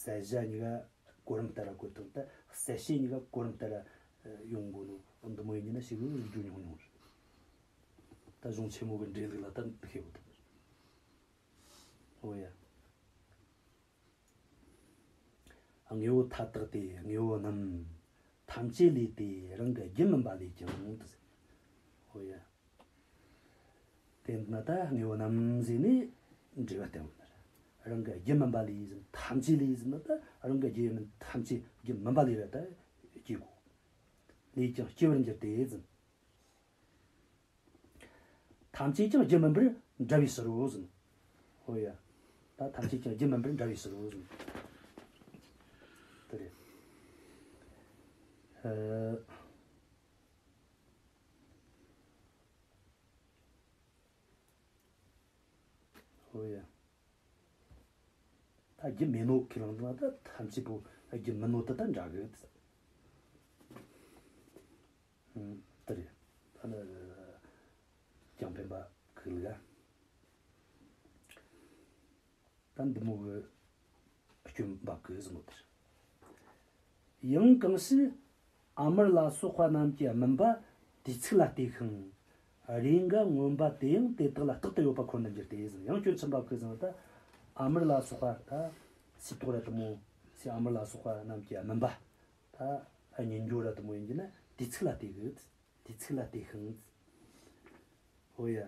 གསལ་བྱ་གཉིས་ཀ་གོ་རིམ་ལྟར་བཀོད་དང་ད་གསལ་བྱེད་གཉིས་ཀ་གོ་རིམ་ལྟར་ཡོང་དགོས་ནོ་འདི་མོ་ཡིན་ན་ཞིག་རིག་རྒྱུ་ཉུང་ཉུང་རེད། ད་གཞུང་ཆེན་མོ་གི་འགྲེལ་ལུགས་ལ་ད་འདི་ཤེས་དགོས་དང་། ཨོ་ཡ། དངོས་པོ་མཐའ་དག་སྟེ་དངོས་པོ་རྣམས། ཐམས་ཅད་ལས་ཏེ་རང་གི་རྒྱུ་མིན་པ་ལས་ཀྱང་དུ་ཟེར། ཨོ་ཡ། དེ་ན་ད་དངོས་པོ་རྣམས་ཟེར་ནས་འགྲེལ་བ་བསྟན་པ་ན། རང་གི་རྒྱུ་མིན་པ་ལས་ཟེར་ཐམས་ཅད་ལས་ཟེར་ན་ད་རང་གི་རྒྱུ་ཡིན་མིན་ཐམས་ཅད་རྒྱུ་མིན་པ་ལས་ར་ད་སྐྱེ་དགོས། ལས་ཀྱང་སྐྱེ་བར་འགྱུར་ཏེ་ཟེར། ཐམས་ཅད་ཀྱང་རྒྱུ་མིན་པར་འདྲ་བའི་ཕྱིར་རོ་ཟེར། ཨོ་ཡ། ད་ཐམས་ཅད་ཀྱང་རྒྱུ་མིན་པར་འདྲ་བའི་ཕྱིར་རོ་ཟེར། དེ་རེད། ཨ། ཨོ་ཡ། ད་རྒྱུ་མེད་ནོ་ཁས་བླངས་ན་ད་ཐམས་ཅད་པོ་རྒྱུ་མིན་ནོ་དེ་ད་འདྲ་གི། ཨང་། དེ་རེད། ད་ནི་ཀྱང་འཕེན་པ་ཁུག་ལ། ད་འདི་མོ་གི་སྐྱོན་འབབ་གི་ཟེར་ནོ་དེ་རེད། ཡང་གང་ཞིག་ཨ་མར་ལ་སོགས་པ་རྣམས་ཀྱི་མིན་པ་དུས་ཚིགས་ལ་ལྟོས་ཤིང་། རེས་འགའ་མངོན་པ་དེ་ཡང་དེ་དག་ལ་རྟག་ཏུ་ཡོད་པ་ཁོ་ནར་འགྱུར་ཏེ་ཟེར། ཡང་སྐྱོན་ཆེན་པོ་ཁོས་ཟེར་ན་ད་ཨ་མར་ལ་སོགས་པ་ད་སིལ་ཏོག་ར་དེ་མོ་སིལ་ཨ་མར་ལ་སོགས་པ་རྣམས་ཀྱི་མིན་པ་ད་གཉེན་སྦྱོར་ར་དེ་མོ་ཡིན་གྱི་ན་དུས་ཚིགས་ལ་ལྟོས་གི། དུས་ཚིགས་ལ་ལྟོས་ཤིང་། ཨོ་ཡ།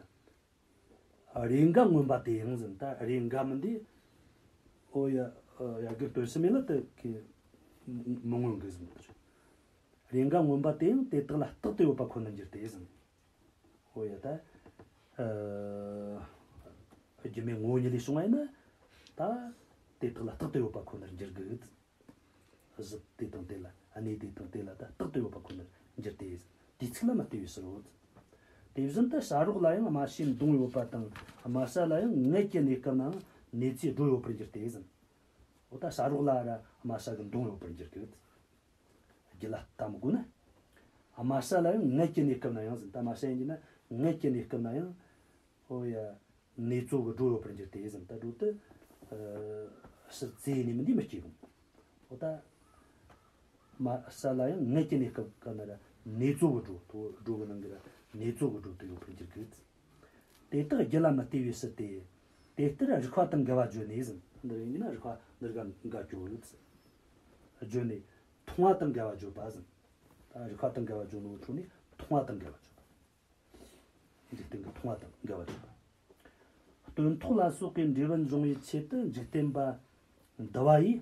རེས་འགའ་མངོན་པ་དེ་ཡང་ཟེར་ད་རེས་འགའ་མིན་དེ། ཨོ་ཡ། ཡ་གི་དོན་སུ་མེད་ལ་དེ་གི་མི་མངོན་གི་ཟེར་ནོ་དེ་རེད། རེས་འགའ་མངོན་པ་དེ་ཡང་དེ་དག་ལ་རྟག་ཏུ་ཡོད་པ་ཁོ་ནར་འགྱུར་ཏེ་ཟེར། ཨོ་ཡ་ད། ཨ། རྒྱུ་མེད་ངོ་བོ་ཉིད་ལས་བྱུང་བ་ཡིན་ན། ད། དེ་དག་ལ་རྟག་ཏུ་ཡོད་པ་ཁོ་ནར་འགྱུར་གི། གཟུགས་དེ་དང་དེ་ལ་གནས་དེ་དང་དེ་ལ་ད་རྟག་ཏུ་ཡོད་པ་ཁོ་ནར་འགྱུར་ཏེ། དུས་ཚིགས་ལ་མི་ལྟོས་པའི་ཕྱིར་རོ། དེ་བཞིན་དུ་བྱ་རོག་ལ་ཡང་རྨ་བྱའི་མདོངས་ཡོད་པ་དང་རྨ་བྱ་ལ་ཡང་མངལ་གྱི་གནས་སྐབས་ནའང་ནེ་ཙོའི་སྒྲོ་ཡོད་པར་འགྱུར་ཏེ་ཟེར། འོ་ད་བྱ་རོག་ལ་ར་རྨ་བྱ་གི་མདོངས་ཡོད་པར་འགྱུར་གི། རྒྱུ་ལ་ལྟ་མི་དགོས་ན། རྨ་བྱ་ལ་ཡང་མངལ་གྱི་གནས་སྐབས་ན་ཡང་ཟེར། ད་རྨ་བྱ་ཡིན་གྱི་ན་མངལ་གྱི་གནས་སྐབས་ན་ཡང་། ཨོ་ཡ། ནེ་ཙོ་གི་སྒྲོ་ཡོད་པར་འགྱུར་ཏེ་ཟེར། ད་སྒྲོ་དེ། ཨ། ཕྱིར་བཙལ་ནས་མིན་དེ་མི་སྐྱེ་གི། འོ་ད། རྨ་བྱ་ལ་ཡང་མངལ་གྱི་གནས་སྐབས་སྐབས་ན་ར་ནེ་ཙོ་གི་སྒྲོ། སྒྲོ་གི་ནང་གི་ར་ནེ་ཙོ་གི་སྒྲོ་དེ་ཡོད་པར་འགྱུར་གི། དེ་དག་རྒྱུ་ལ་མི་ལྟོས་པའི་ཕྱིར་ཏེ། དེ་ལྟར་རིགས་པ་དང་འགལ་བ་བརྗོད་ནས་ཟེར། འདིར་ཡིན་ན་རིགས་པ་འདིར་འགལ་འགལ་སྐྱོ་ཡོད། བརྗོད་ནས་མཐོང་བ་དང་འགལ་བ་བརྗོད་པ་ཟེར། ད་རིགས་པ་དང་འགལ་བ་བརྗོད་ནོ་འཕྲོ་ནས་མཐོང་བ་དང་འགལ་བ་བརྗོད་པ། འཇིག་རྟེན་གྱི་མཐོང་བ་དང་འགལ་བ་བརྗོད་པ། སྟོན་ཐོག་ལ་སོགས་པའི་འབྲས་བུ་འབྱུང་བའི་ཆེད་དུ་འཇིག་རྟེན་པ་འདུལ་བ་ཡིས།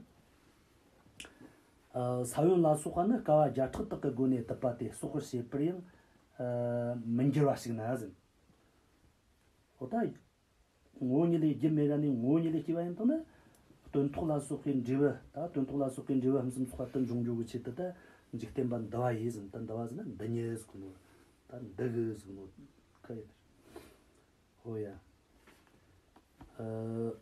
ཨ། ས་བོན་ལ་སོགས་པ་ནི་དཀའ་བ་བརྒྱ་ཕྲག་དག་གི་སྒོ་ནས་བཏུབ་པ་སྟེ་གསོག་པར་བྱེད་པར་ཡང་། ཨ། མི་འགྱུར་བ་ཞིག་ན་ཟེར། འོ་ད། ངོ་བོ་ཉིད་ལས་རྒྱུ་མེད་ར་ནས་ངོ་བོ་ཉིད་ལས་སྐྱེ་བ་ཡིན་དང་ན། སྟོན་ཐོག་ལ་སོགས་པའི་འབྲས་བུ། ད་སྟོན་ཐོག་ལ་སོགས་པའི་འབྲས་བུ་ཧམ་སེམས་ཚོགས་པ་དུ་འབྱུང་འགྱུར་བའི་ཆེད་དུ་ད་འཇིག་རྟེན་པ་འདུལ་བ་ཡིས་ཟེར། ད་འདུལ་བ་ཟེར་ན་འདུལ་ནི་ཟེར་གོ་ནོ། ད་འདུལ་གི་ཟེར་གོ་ནོ་ཁ་ཡིན། ཨོ་ཡ། ཨ།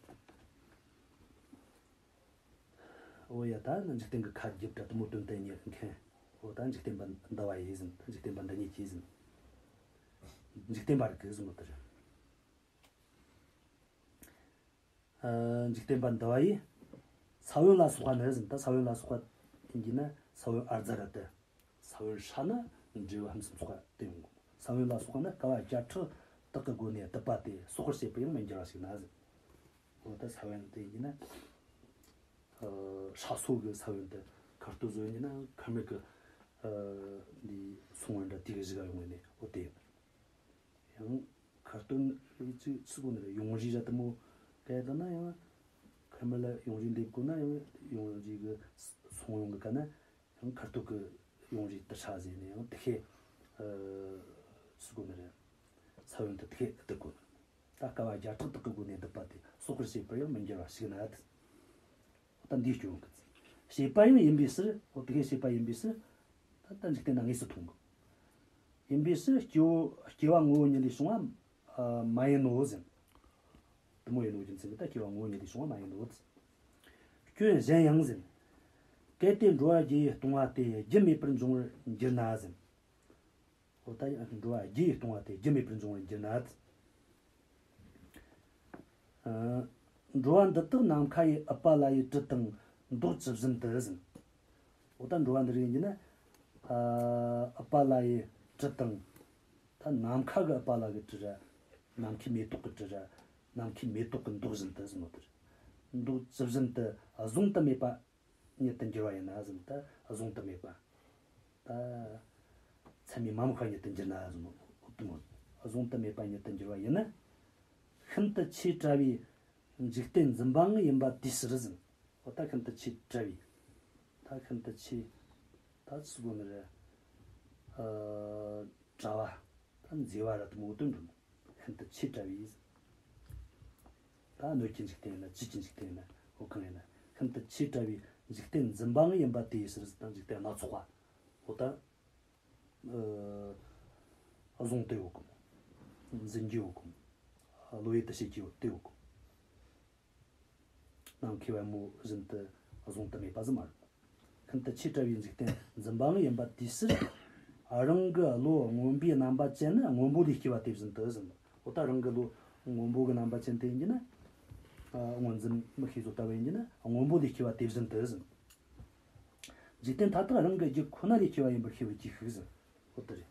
ཨོ་ཡ། ད་ནི་འཇིག་རྟེན་གྱི་ཁ་རྒྱབ་དྲ་དུ་མོ་དོན་དུ་ཉེར་མཁན། ཨོ་ད་འཇིག་རྟེན་པ་འདུལ་བ་ཡིས་ཟེར། ད་འཇིག་རྟེན་པ་འདུལ་ནི་གྱིས་ཟེར། འཇིག་རྟེན་པ་རིག་གི་ཟེར་ནོ་དེ་རེད། ཨ། འཇིག་རྟེན་པ་འདུལ་བ་ཡིས། ས་བོན་ལ་སོགས་པ་ནི་ཟེར། ད་ས་བོན་ལ་སོགས་པ་ཡིན་གྱི་ན་ས་བོན་ཨརྫ་ར་ཏི། ས་བོན་ཧྲ་ན་འབྲས་བུ་ཧམ་སེམས་ཚོགས་པ་དེ་ཡོང་གོ། ས་བོན་ལ་སོགས་པ་ནི་དཀའ་བ་བརྒྱ་ཕྲག་དག་གི་སྒོ་ནས་བཏུབ་པ་སྟེ་གསོག་པར་བྱེད་པར་ཡང་མི་འགྱུར་བ་ཞིག་ན་ཟེར། འོ་ད་ས་བོན་དེ་ཡིན་ན། ཨ། ཧྲ་སོ་གི་ས་བོན་དེ་ཁ་ལྟོ་བཟོ་ཡིན་ན་ཁ་མིག་གི། ཨ། འདི་སོང་བ་འདྲ་དེ་གི་གཞི་ག་ཡོང་ངེ་ནས་འོ་དེ་ཡིན། ཡང་ཁ་ལྟོ་ནི་ཅི་ཚིག་གོ་ནི་རེད། ཡོང་རི་ར་དུ་མོ་གལ་ད་ན་ཡང་ཁ་མིག་ལ་ཡོང་རི་འདེབས་དགོས་ན་ཡང་ཡོང་རི་གི་སོང་ཡོང་གི་ག་ན། ཡང་ཁ་ཐུག་གི་ཡོང་རིགས་དུ་ཧྲ་ཟེར་ནས་ཡང་དེ་ཤེས། ཨ། སུ་གོ་ནི་རེད། ས་བོན་དུ་དེ་ཤེས་དུ་གོ། ད་དཀའ་བ་བརྒྱ་ཕྲག་དག་གི་སྒོ་ནས་བཏུབ་པ་དེ་གསོག་པར་བྱེད་པར་ཡང་མི་འགྱུར་བ་ཞིག་ན། ད་འདིའི་སྐྱོན་གི། བྱེད་པ་ཡང་ཡིན་པའི་ཕྱིར། འོ་དེ་ཤེས་བྱེད་པ་ཡིན་པའི་ཕྱིར། ད་ད་འཇིག་རྟེན་ན་དངོས་སུ་མཐོང་གི། ཡིན་པའི་ཕྱིར་སྐྱེ་བོ་སྐྱེ་བ་ངོ་བོ་ཉིད་ལས་བྱུང་བ། ཨ། མ་ཡིན་ནོ་ཟེར། དུ་མོ་ཡིན་ནོ་རྒྱུ་མཚན་གྱིས་ད་སྐྱེ་བ་ངོ་བོ་ཉིད་ལས་བྱུང་བ་མ་ཡིན་ནོ། སྐྱོན་གཞན་ཡང་ཟེར། གལ་ཏེ་འགྲོ་བ་རྒྱུ་ཡིས་སྟོང་བ་དེ་རྒྱུ་མེད་པར་འབྱུང་བར་འགྱུར་ན་ཟེར། འོ་ད་ཡང་འགྲོ་བ་རྒྱུ་ཡིས་སྟོང་བ་དེ་རྒྱུ་མེད་པར་འབྱུང་བར་འགྱུར་ན། ཨ། འགྲོ་བ་འདི་དག་ནམ་མཁའ་ཡི་ཨུཏྤ་ལ་ཡི་དྲི་དང་མདོག་ཇི་བཞིན་དུ་ཟེར། འོ་ད་འགྲོ་བ་འདི་རིགས་ཡིན་གྱི་ན། ཨ། ཨུཏྤ་ལ་ཡི་དྲི་དང་། ད་ནམ་མཁའ་གི་ཨུཏྤ་ལ་གི་དྲི་ར། ནམ་མཁའི་མེ་ཏོག་གི་དྲི་ར། ནམ་མཁའི་མེ་ཏོག་གི་མདོག་བཞིན་དུ་ཟེར་ནོ་དེ་རེད། མདོག་ཇི་བཞིན་དུ་གཟུང་དུ་མེད་པ་ཉིད་དུ་འགྱུར་བ་ཡིན་ན་ཟེར། ད་གཟུང་དུ་མེད་པ། ད་མཚན་མའི་མ་དམིགས་པ་ཉིད་དུ་འགྱུར་ན་ཟེར་ནོ་དེ་མོ། གཟུང་དུ་མེད་པ་ཉིད་དུ་འགྱུར་བ་ཡིན་ན། ཤིན་ཏུ་ཆེས་བྲལ་བའི་འཇིག་རྟེན་འཛིན་པའང་ཡིན་པ་དེའི་ཕྱིར་ཟེར། འོ་ད་ཤིན་ཏུ་ཆེས་བྲལ་བའི། ད་ཤིན་ཏུ་ཆེས། ད་ཅི་གོ་ནི་རེད། ཨ། བྲལ་བ། ད་མཛེས་པ་ར་དུ་མོ་དོན་འགྲོ་ནི། ཤིན་ཏུ་ཆེས་བྲལ་བའི། ད་སྣོད་ཀྱི་འཇིག་རྟེན་ཡིན་ན་བཅུད་ཀྱི་འཇིག་རྟེན་ཡིན་ན་འོ་གང་ཡིན་ན་ཤིན་ཏུ་ཆེས་བྲལ་བའི་འཇིག་རྟེན་འཛིན་པའང་ཡིན་པ་དེའི་ཕྱིར་ཟེར། ད་འཇིག་རྟེན་སྣ་ཚོགས་པ། འོ་ད། ཨ། གཟུང་དུ་ཡོད་གོ། འཛིན་རྒྱུ་ཡོད་གོ། བློ་ཡུལ་དུ་བྱེད་རྒྱུ་ཡོད་དེ་ཡོད་གོ། ནམ་མཁའི་པད་མོ་བཞིན་དུ་གཟུང་དུ་མེད་པ་ཟིག་མ་རེད། ཤིན་ཏུ་ཆེས་བྲལ་བའི་འཇིག་རྟེན་འཛིན་པའང་ཡིན་པ་དེའི་ཕྱིར། རང་གི་བློ་སྔོན་པོའི་རྣམ་པ་ཅན་ནི་སྔོན་པོ་ལས་སྐྱེ་བ་དེ་བཞིན་དུ་ཟེར། འོ་ད་རང་གི་བློ་སྔོན་པོ་གི་རྣམ་པ་ཅན་དེ་ཡིན་གྱི་ན། ཨ། སྔོ་འཛིན་མིག་ཤེས་སོགས་ལྟ་བུ་ཡིན་གྱི་ན་སྔོན་པོ་ལས་སྐྱེ་བ་དེ་བཞིན་དུ་ཟེར། འཇིག་རྟེན་མཐའ་དག་རང་གི་རྒྱུ་ཁོ་ན་ལས་སྐྱེ་བ་ཡིན་པར་ཤེས་པར་གྱིས་ཤིག་ཟེར། འོ་དེ་རེད།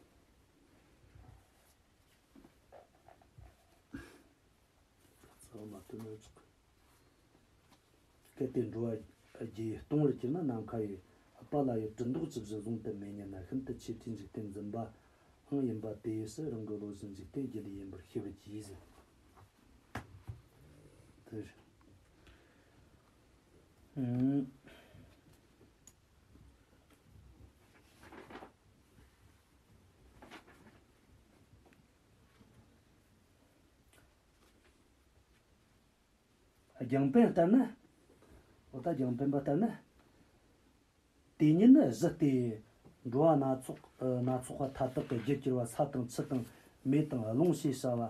རྩ་བ་མ་བཏོན་ན་ཆོག་གི། གལ་ཏེ་འགྲོ་བ་རྒྱུ་ཡིས་སྟོང་བར་གྱུར་ན། ནམ་མཁའ་ཡི་ཨུཏྤ་ལ་ཡི་དྲི་མདོག་ཇི་བཞིན་གཟུང་དུ་མེད་ཉིད་ན། ཤིན་ཏུ་ཆེས་བྲལ་འཇིག་རྟེན་འཛིན་པའང་ཡིན་པ་དེ་ཡི་ཕྱིར། རང་གི་བློ་བཞིན་འཇིག་རྟེན་རྒྱུ་ལས་ཡིན་པར་ཤེས་པར་གྱིས་ཟེར། དེར། ཨང་། རྒྱང་འཕེན་ལྟར་ན། འོ་ད་རྒྱང་འཕེན་པ་ལྟར་ན། དེ་ཉིད་ནི་གཞི་སྟེ། འགྲོ་བ་སྣ་ཚོགས་སྣ་ཚོགས་པ་མཐའ་དག་གི་རྒྱུར་གྱུར་པ་ས་དང་ཆུ་དང་མེ་དང་རླུང་ཞེས་བྱ་བ་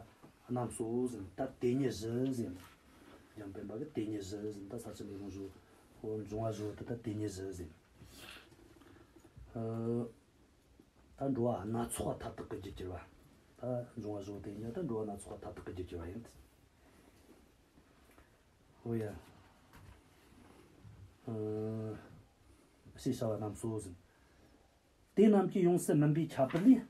རྣམས་སོ་ཟེར། ད་དེ་ཉིད་གཞི་ཟེར། རྒྱང་འཕེན་པ་གི་དེ་ཉིད་གཞི་ཟེར། ད་ས་ཆུ་མེ་རླུང་བཞི་པོ་འབྱུང་བ་བཞི་པོ་དེ་ད་དེ་ཉིད་གཞི་ཟེར། ཨ། ད་འགྲོ་བ་སྣ་ཚོགས་པ་མཐའ་དག་གི་རྒྱུར་གྱུར་པ། ད་འབྱུང་བ་བཞི་པོ་དེ་ཉིད་ད་འགྲོ་བ་སྣ་ཚོགས་པ་མཐའ་དག་གི་རྒྱུར་གྱུར་པ་ཡིན། འོ་ཡ། ཨ། ཞེས་བྱ་བ་རྣམས་སོ་ཟེར། དེ་རྣམས་ཀྱི་ཡོངས་སུ་སྨིན་པའི་ཁྱད་པར་ལས།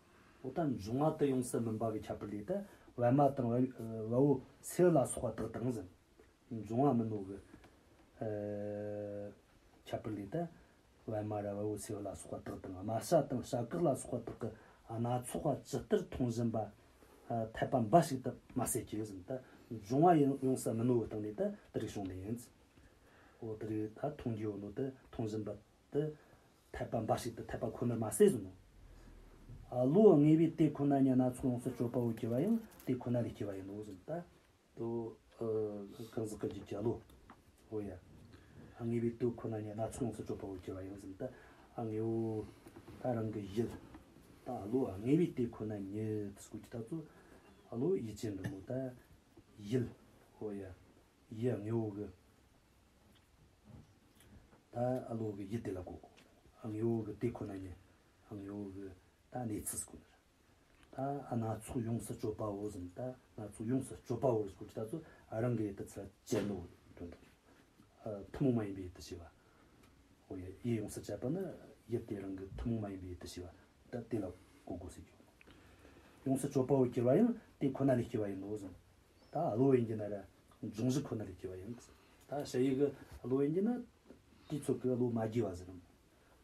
འོ་ད་འབྱུང་བ་དེ་ཡོངས་སུ་སྨིན་པ་གི་ཁྱད་པར་ལས་ད་པད་མ་དང་བལ་བལ་པོ་སེར་པོ་ལ་སོགས་པ་དག་དང་ཟེར། འབྱུང་བ་མིན་ནོ་གི། ཨ། ཁྱད་པར་ལས་ད། པད་མ་ར་བལ་པོ་སེར་པོ་ལ་སོགས་པ་དག་དང་། རྨ་བྱ་དང་བྱ་གག་ལ་སོགས་པ་དག་གི་སྣ་ཚོགས་པ་ཇི་ལྟར་མཐོང་བཞིན་པ། ཨ། འཐད་པ་འབའ་ཞིག་ཏུ་མ་ཟད་ཀྱི་ཟེར། ད་ འབྱུང་བ་ཡོང་ཡོང་ས་མིན་ནོ་གི་སྟེང་ནས་ད་དེ་རིགས་བྱུང་ནི་ཡིན། འོ་དེ་རིགས་ད་མཐོང་རྒྱུ་ཡོད་ནོ་དེ་མཐོང་བཞིན་པ་དེ་འཐད་པ་འབའ་ཞིག་ཏུ་འཐད་པ་ཁོ་ནར་མ་ཟད་ཟེར་ནོ། ཨ་བློ་དངོས་པོའི་དེ་ཁོ་ན་ཉིད་སྣ་ཚོགས་ཡོངས་སུ་གཅོད་པའོ་སྐྱེ་བ་ཡང་དེ་ཁོ་ན་ལས་སྐྱེ་བ་ཡིན་ནོ་ཟེར་ད། དོ། ཨ་གང་ཟག་གི་རྒྱུད་ཀྱི་བློ། འོ་ཡ། དངོས་པོའི་དོན་ཁོ་ན་ཉིད་སྣ་ཚོགས་ཡོངས་སུ་གཅོད་པའོ་སྐྱེ་བ་ཡང་ཟེར་ད། ཨ་དངོས་པོ། ད་རང་གི་ཡུལ། ད་བློ་དངོས་པོའི་དེ་ཁོ་ན་ཉིད་ཟེར་གོ་རྒྱུ་ད་ཚོ། ཨ་བློ་ཡུལ་ཅན་འདི་མོ་ད། ཡུལ། འོ་ཡ། ཡུལ་དངོས་པོ་གི། ད་ཨ་བློ་གི་ཡུལ་དེ་ལ་གོ་དགོས། ཨ་དངོས་པོ་གི་དེ་ཁོ་ན་ཉིད། ཨ་དངོས་པོ་གི་ད་གནས་ཚུལ་ཟེར་གོ་ནི་རེད། ད་ཨ་སྣ་ཚོགས་ཡོངས་སུ་གཅོད་པའོ་ཟེར་ད། སྣ་ཚོགས་ཡོངས་སུ་གཅོད་པའོ་ཟེར་གོ་རྒྱུ་ད་ཚོ། ཨ་རང་གི་ཡུལ་དེ་ཚུར་བཅད་ནོ་དོན་དག་ཨ་ཐུན་མོང་མ་ཡིན་པའི་ཡུལ་དུ་བྱས་པ། འོ་ཡ། ཡུལ་ཡོངས་སུ་བཅད་པ་ནི་ཡུལ་དེ་རང་གི་ཐུན་མོང་མ་ཡིན་པའི་ཡུལ་དུ་བྱས་པ། ད་དེ་ལ་གོ་དགོས་ཟེར་རྒྱུ། ཡོངས་སུ་གཅོད་པའོ་སྐྱེ་བ་ཡང་དེ་ཁོ་ན་ལས་སྐྱེ་བ་ཡིན་ནོ་ཟེར། ད་བློ་ཡིན་གྱི་ན་ར་འབྱུང་བཞི་ཁོ་ན་ལས་སྐྱེ་བ་ཡིན། ད་ཞ་ཡི་གི་བློ་ཡིན་གྱི་ན་དེ་ཚོ་གི་བློ་མ་རྒྱས་པ་ཟེར་ནོ།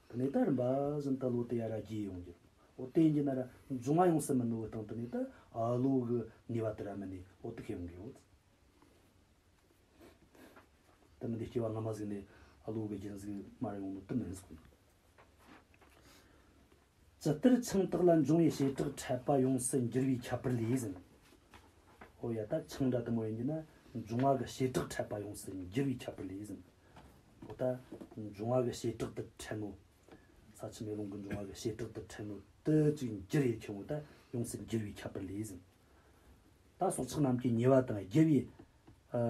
དེ་ནས་ད་རིམ་པ་བཞིན་དུ་བློ་དེ་ཡར་རྒྱས་ཡོང་རྒྱུ། འོ་དེ་ཡིན་གྱི་ན་ར་འབྱུང་བ་ཡོངས་སུ་མིན་ནོ་གི་སྟེང་དུ་ནས་ད་ཨ་བློ་གི་ནུས་པ་དེ་ར་མིན་ནས་འོ་དེ་ཁེ་ཡོང་གི་ཡོད། དེ་མིན་དེ་སྐྱེ་བ་སྔ་མ་ཟིག་ནས་ཨ་བློ་གི་རྒྱུན་ཟིག་མར་ཡོང་ནོ་དེ་མིན་ཟིག། ཇི་ལྟར་ཆང་དག་ལ་འབྱུང་བའི་བྱེ་བྲག་འཕྲད་པ་ཡོངས་སུ་འགྱུར་བའི་ཁྱད་པར་ལས་ཟེར། འོ་ཡ། ད་ཆང་འདྲ་དེ་མོ་ཡིན་གྱི་ན་འབྱུང་བ་གི་བྱེ་བྲག་འཕྲད་པ་ཡོངས་སུ་འགྱུར་བའི་ཁྱད་པར་ལས་ཟེར། འོ་ད་འབྱུང་བ་གི་བྱེ་བྲག་ཏུ་འཕྲད་ནོ། ས་ཆུ་མེ་རླུང་གི་འབྱུང་བ་གི་བྱེ་བྲག་ཏུ་འཕྲད་ནོ་དེ་ཅིག་འགྱུར་ཡི་ཁྱེར་འོ་ད་ཡོངས་སུ་འགྱུར་བའི་ཁྱད་པར་ལས་ཟེར། ད་སྲོག་ཆགས་རྣམས་ཀྱི་ཉེ་བ་དང་རྒྱུ་བའི། ཨ་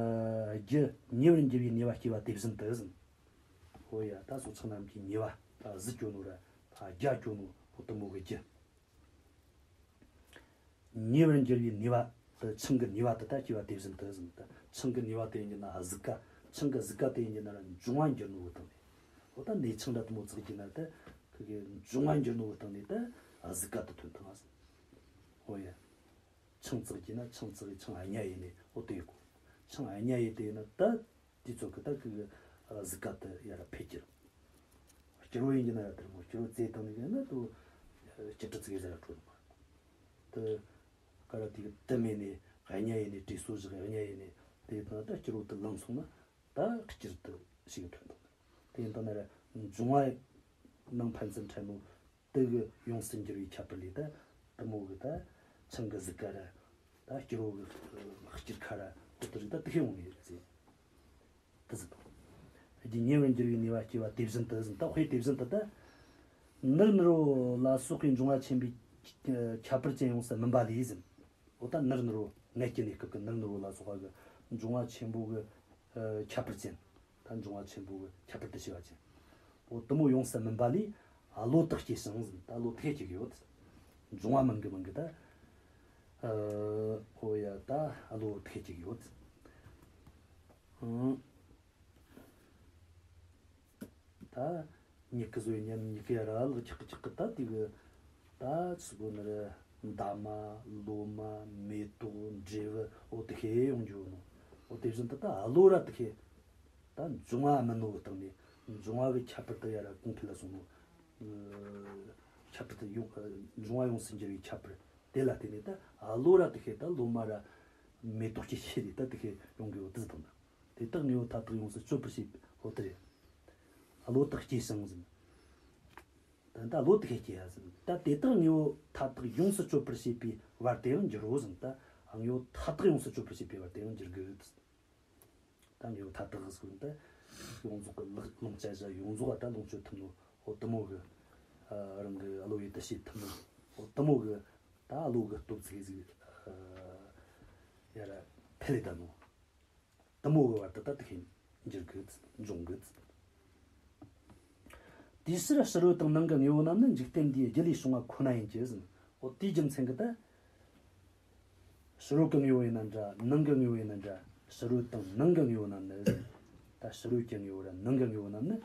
རྒྱུ་ཉེ་བར་འགྱུར་བའི་ནུས་པ་སྐྱེ་བ་དེ་བཞིན་དུ་ཟེར། འོ་ཡ། ད་སྲོག་ཆགས་རྣམས་ཀྱི་ཉེ་བ། ད་གཟུགས་སྐྱོ་ནོ་ར། ད་རྒྱ་སྐྱོ་ནོ་འོ་དེ་མོ་གི་རྒྱུ། ཉེ་བར་འགྱུར་བའི་ནུས་པ་དེ་ཆང་གི་ནུས་པ་དེ་ད་སྐྱེ་བ་དེ་བཞིན་དུ་ཟེར། ད་ཆང་གི་ནུས་པ་དེ་ཡིན་གྱི་ན་གཟུགས་ཀ། ཆང་གི་གཟུགས་ཀ་དེ་ཡིན་གྱི་ན་ར་འབྱུང་བ་འགྱུར་ནོ་བོ་དང་ནི། འོ་ད་ནས་ཆང་འདྲ་དེ་མོ་བཙགས་ཀྱི་ན་ད་ཁི་གི་འབྱུང་བ་འགྱུར་ནོ་བོ་དང་ནི་ད་གཟུགས་ཀ་དེ་ཐོན་ཐང་ཟེར། འོ་ཡ། ཆང་བཙགས་ཀྱི་ན་ཆང་བཙགས་ཀྱི་ཆང་ཨ་ཉ་ཡིན་ནི་འོ་དེ་ཡོད་གོ། ཆང་ཨ་ཉ་ཡིན་དེ་ཡིན་ན་ད་དེ་ཚོ་གི་ད་ཁི་གི་གཟུགས་ཀ་དེ་ཡ་ར་འཕེལ་གྱི་རེད། སྐྱུར་བོ་ཡིན་གྱི་ན་ཡ་དེ་རེད་མོ། སྐྱུར་བོ་བཙས་བཏང་ནི་གི་ན་དུ་སྐྱུར་དྲི་ཙིག་གེ་ཟེར་ར་འཕྲོད་མ། དུ་ཀ་ར་དེ་གི་དུ་མེད་ནི་ཨ་ཉ་ཡིན་ནི་དྲི་སོ་བཞག་ཨ་ཉ་ཡིན་ནི་དེ་དང་ད་སྐྱུར་བོ་དུ་ལངས་སོང་ན་ད་སྐྱུར་དུ་ཞིག་ཐོན་དང་། དེ་ཡིན་དང་ན་ར་འབྱུང་བ་ནང་ཕན་ཚུན་འཕྲད་ནོ། དེ་གི་ཡོངས་སུ་འགྱུར་བའི་ཁྱད་པར་ལས་ད་དེ་མོ་གི་ད་ཆང་གི་གཟུགས་ཀ་ར། ད་སྐྱུར་བོ་གི་སྐྱུར་ཁ་ར་འོ་དེ་རིགས་ད་དེ་ཤེས་འོང་ངེས་རེད་ཟེར། དེ་ཟེར་དང་། རྒྱུ་ཉེ་བར་འགྱུར་བའི་ནུས་པ་སྐྱེ་བ་དེ་བཞིན་དུ་ཟེར། ད་དཔེ་དེ་བཞིན་དུ་ད། ནུར་ནུར་བོ་ལ་སོགས་པའི་འབྱུང་བ་ཆེན་པོའི་ཁྱད་པར་ཅན་ཡོངས་སུ་སྨིན་པ་ལས་ཟེར། འོ་ད་ནུར་ནུར་བོ་ངལ་སྐྱེས་ནས་སྐབས་ཀྱི་ནུར་ནུར་བོ་ལ་སོགས་པ་གི་འབྱུང་བ་ཆེན་པོ་གི་ཁྱད་པར་ཅན། ད་འབྱུང་བ་ཆེན་པོ་གི་ཁྱད་པར་དུ་བྱས་པ་ཅན། འོ་དེ་མོ་ཡོངས་སུ་སྨིན་པ་ལས་བློ་དག་སྐྱེས་ཤིང་ཟེར། ད་བློ་དག་སྐྱེ་གི་ཡོད། འབྱུང་བ་མང་གི་མང་གི་ད། ཨ་འོ་ཡ་ད་བློ་དག་སྐྱེ་གི་ཡོད། ཨང་། ད་མྱུ་གུ་བཟོ་ཉན་མྱུ་གུ་ཡ་ར་ལག་ཁྱག་གི་ཁྱག་གི་ད་དེ་གི་ད་ཚི་གོ་ནི་རེད། འདབ་མ། ལོ་མ། མེ་ཏོག་འབྲས་བུ་འོ་དེ་ཤེས་ཡོང་རྒྱུ་ནོ། འོ་དེ་བཞིན་དུ་ད་བློ་ར་དེ་ཤེས། ད་འབྱུང་བ་མིན་ནོ་གི་སྟེང་ནས་འབྱུང་བ་གི་ཁྱད་པར་དུ་ཡ་ར་གོང་འཕེལ་ལ་སོང་ནོ། ཁྱད་པར་དུ་ཡོང་འབྱུང་བ་ཡོངས་སུ་འགྱུར་བའི་ཁྱད་པར་དེ་ལ་བརྟེན་ནས་ད་བློ་ར་དེ་ཤེས། ད་ལོ་མ་ར་མེ་ཏོག་སྐྱེ་ཤེས་ནས་ད་དེ་ཤེས་ཡོང་གི་ཡོད་དེ་དང་། དེ་དག་དངོས་པོ་མཐའ་དག་ཡོངས་སུ་གཅོད་པར་བྱེད་པའི་འོ་དེ་རེད། བློ་དག་སྐྱེས་ཤིང་ཟེར། ད་ལྟ་བློ་དག་སྐྱེས་ཡ་ཟེར། ད་དེ་དག་དངོས་པོ་མཐའ་དག་ཡོངས་སུ་གཅོད་པར་བྱེད་པའི་བར་དུ་ཡང་འགྱུར་རོ་ཟེར། ད་དངོས་པོ་མཐའ་དག་ཡོངས་སུ་གཅོད་པར་བྱེད་པའི་བར་དུ་ཡང་འགྱུར་དགོས། ད་དངོས་པོ་མཐའ་དག་ཟེར་ད་ཡོངས་རྫོགས་ཀྱི་ལོངས་སྤྱད་བྱ་ཡོངས་རྫོགས་ལ་ད་ལོངས་སྤྱོད་ཐུབ་ནོ། འོ་དེ་མོ་གི་རང་གི་བློ་ཡུལ་དུ་བྱེད་ཐུབ་ནོ། འོ་དེ་མོ་གི་ད་བློ་གི་སྟོབས་ཚིག་ཟིག་ཡ་ར་འཕེལ་ལེ་ད་ནོ། དེ་མོ་གི་བར་དུ་ད་དེ་ཤེས་འགྱུར་གི་འབྱུང་གི། དེའི་ཕྱིར་ཕྱི་རོལ་དང་ནང་གི་དངོས་པོ་རྣམས་ནི་འཇིག་རྟེན་འདིའི་རྒྱུ་ལས་བྱུང་བ་ཁོ་ན་ཡིན་གྱི་ཟེར། འོ་དེའི་རྒྱུ་མཚན་གྱིས་ད་ཕྱི་རོལ་གྱི་དངོས་པོ་ཡིན་ན་འདྲ། ནང་གི་དངོས་པོ་ཡིན་ན་འདྲ། ཕྱི་རོལ་དང་ནང་གི་དངོས་པོ་རྣམས་ནི་ཟེར། ད་ཕྱི་རོལ་གྱི་དངོས་པོ་ར་ནང་གི་དངོས་པོ་རྣམས་ནི་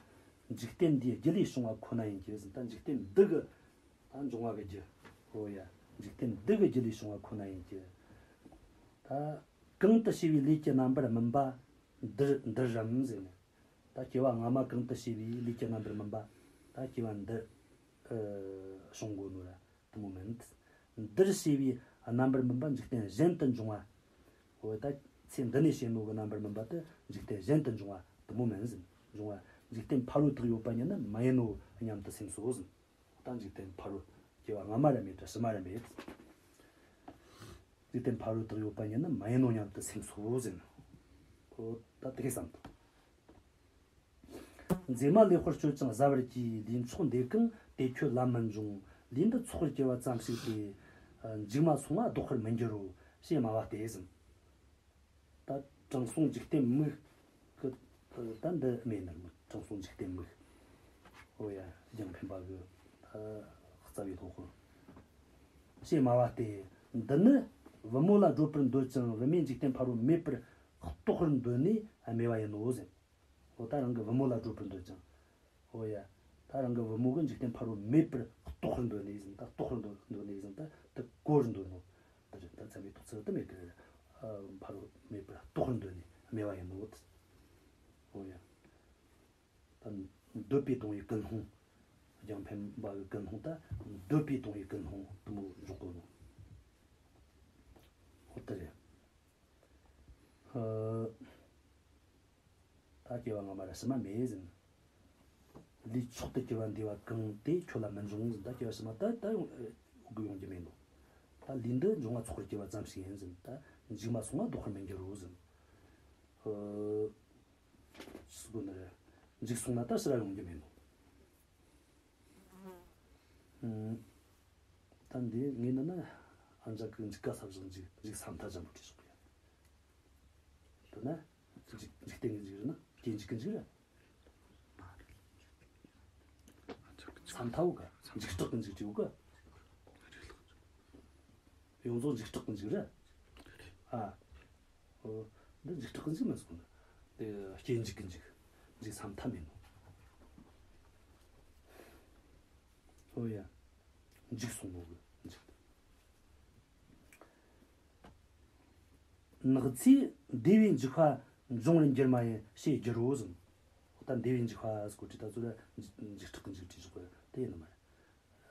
འཇིག་རྟེན་འདིའི་རྒྱུ་ལས་བྱུང་བ་ཁོ་ན་ཡིན་གྱི་ཟེར། ད་འཇིག་རྟེན་འདི་གི་ད་འབྱུང་བ་གི་རྒྱུ། འོ་ཡ། འཇིག་རྟེན་འདི་གི་རྒྱུ་ལས་བྱུང་བ་ཁོ་ན་ཡིན་གྱི། ད་གང་དུ་བྱས་པའི་ལས་ཀྱི་རྣམ་པར་སྨིན་པ་འདིར་འདིར་རམ་ཟེར་ནས། ད་སྐྱེ་བ་སྔ་མ་གང་དུ་བྱས་པའི་ལས་ཀྱི་རྣམ་པར་སྨིན་པ་ད་སྐྱེ་བ་འདི་ཨ་བྱུང་དགོས་ནོ་ར་དེ་མོ་མིན། འདིར་བྱས་པའི་རྣམ་པར་སྨིན་པ་འཇིག་རྟེན་གཞན་དུ་འབྱུང་བ། འོ་ད་ ཚེ་འདི་ནས་བྱེད་ནོ་གི་རྣམ་པར་སྨིན་པ་དེ་འཇིག་རྟེན་གཞན་དུ་འབྱུང་བ་དེ་མོ་མིན་ཟེར། འབྱུང་བ་འཇིག་རྟེན་ཕ་རོལ་ཏུ་ཡོད་པ་ཉིད་ནི་མ་ཡིན་ནོ་སྙམ་དུ་སེམས་སོ་ཟེར། ད་འཇིག་རྟེན་ཕ་རོལ་སྐྱེ་བ་སྔ་མ་ར་མེད་དྲ་ཕྱི་མ་ར་མེད། འཇིག་རྟེན་ཕ་རོལ་ཏུ་ཡོད་པ་ཉིད་ནི་མ་ཡིན་ནོ་སྙམ་དུ་སེམས་སོ་ཟེར། ཨོ་ད་དེ་གས་བསམ་དང་། མཛེས་མ་ལེགས་པར་སྤྱོད་ཅིང་བཟའ་བར་བགྱི། ལུས་མཆོག་འདོད་ཀྱང་དེ་ཁྱོད་ལ་མི་འབྱུང་། ལུས་འདི་ཚོགས་པར་སྐྱེ་བ་ཙམ་ཞིག་སྟེ། མཇུག་མ་སོང་བ་ལྡོག་པར་མི་འགྱུར་རོ། ཞེས་སྨྲ་བ་སྟེ་ཟེར། ད་དྲང་སྲོང་འཇིག་རྟེན་མིག་གི་ད་འདི་སྨྲས་ནི། དྲང་སྲོང་འཇིག་རྟེན་མིག་ཨོ་ཡ། རྒྱང་འཕེན་པ་གི་ད་རྩ་བའི་སློབ་དཔོན། ཞེས་སྨྲ་བ་སྟེ། འདི་ནི་བུ་མོ་ལ་བགྲོད་པར་འདོད་ཅིང་བུད་མེད་འཇིག་རྟེན་ཕ་རོལ་མེད་པར་རྟོགས་པར་འདོད་ནས་སྨྲས་པ་ཡིན་ནོ་ཟེར། འོ་ད་རང་གི་བུ་མོ་ལ་བགྲོད་པར་འདོད་ཅིང་། འོ་ཡ། ད་རང་གི་བུ་མོ་གི་འཇིག་རྟེན་ཕ་རོལ་མེད་པར་རྟོགས་པར་འདོད་ནས་ཟེར། ད་རྟོགས་པར་འདོད་འདོད་ནས་ཟེར། ད་དེ་གོ་བར་འདོད་ནོ། དེ་རེད། ད་ཚད་མའི་རྟོགས་ཚུལ་དེ་མེད་གི། ཨ། ཕ་རོལ་མེད་པར་རྟོགས་པར་འདོད་ནས་སྨྲས་པ་ཡིན་ནོ། འོ་ཡ། ད་འདོད་པས་དང་བའི་ཀུན་སློང་། རྒྱང་འཕེན་པ་གི་ཀུན་སློང་ད་འདོད་པས་དང་བའི་ཀུན་སློང་དེ་མོ་འཇོག་གོ་ནོ། འོ་དེ་རེད། ཨ། ད་སྐྱེ་བ་སྔ་མ་ར་ཕྱི་མ་མེད་ཟེར། ལུས་མཆོག་ཏུ་གྱུར་པ་འདོད་པ་གང་དེ་ཁྱོད་ལ་མི་འབྱུང་ཟེར། ད་སྐྱེ་བ་ཕྱི་མ་ད་ད་ཡོང་དགོས་ཡོང་རྒྱུ་མེད་ནོ། ད་ལུས་འདི་འབྱུང་བ་ཚོགས་པར་སྐྱེ་བ་ཙམ་ཞིག་ཡིན་ཟེར། ད་མཇུག་མ་སོང་བ་ལྡོག་པར་མི་འགྱུར་རོ་ཟེར། ཨ། ཟེར་གོ་ནི་རེད། མཇུག་སོང་ན་ད་ཕྱིར་ར་ཡོང་རྒྱུ་མེད་ནོ། ཨུམ། ད་འདི་ངས་ནི་ན་ཨ་མཇུག་གི་མཇུག་ག་ས་བཞག་མཇུག་མཇུག་ས་མཐའ་འཇམ་པོ་བྲིས་སོང་ཡ། དེ་ན་འཇིག་འཇིག་རྟེན་གྱི་འཇིག་རེད་ན་སྐྱེ་འཇིག་གི་འཇིག་རེད། ས་མཐའ་བོ་ག་འཇིག་སྐྲག་གི་འཇིག་བྲིས་བོ་ག་ཡོངས་རྫོགས་འཇིག་སྐྲག་གི་འཇིག་རེད། ཨ། ཨོ། འདི་འཇིག་སྐྲག་གི་འཇིག་མིན་སོང་ན། དེ་སྐྱེ་འཇིག་གི་འཇིག་འཇིག་ས་མཐའ་མེད་ནོ། ཨོ་ཡ། མཇུག་སོང་ནོ་གི་འཇིག་ནགས་ཚལ་བདེ་བའི་འཇིགས་པ་འབྱུང་བར་འགྱུར་མ་ཡིན་ཞེས་བསྒྱུར་རོ་ཟེར། ད་བདེ་བའི་འཇིགས་པ་ཟེར་གོ་དུས་ད་ཚོ་ལ་འཇིགས་སྐྲག་གི་འཇིགས་བྲིས་ཆོག་གི་དེ་ཡིན་ནི་མ་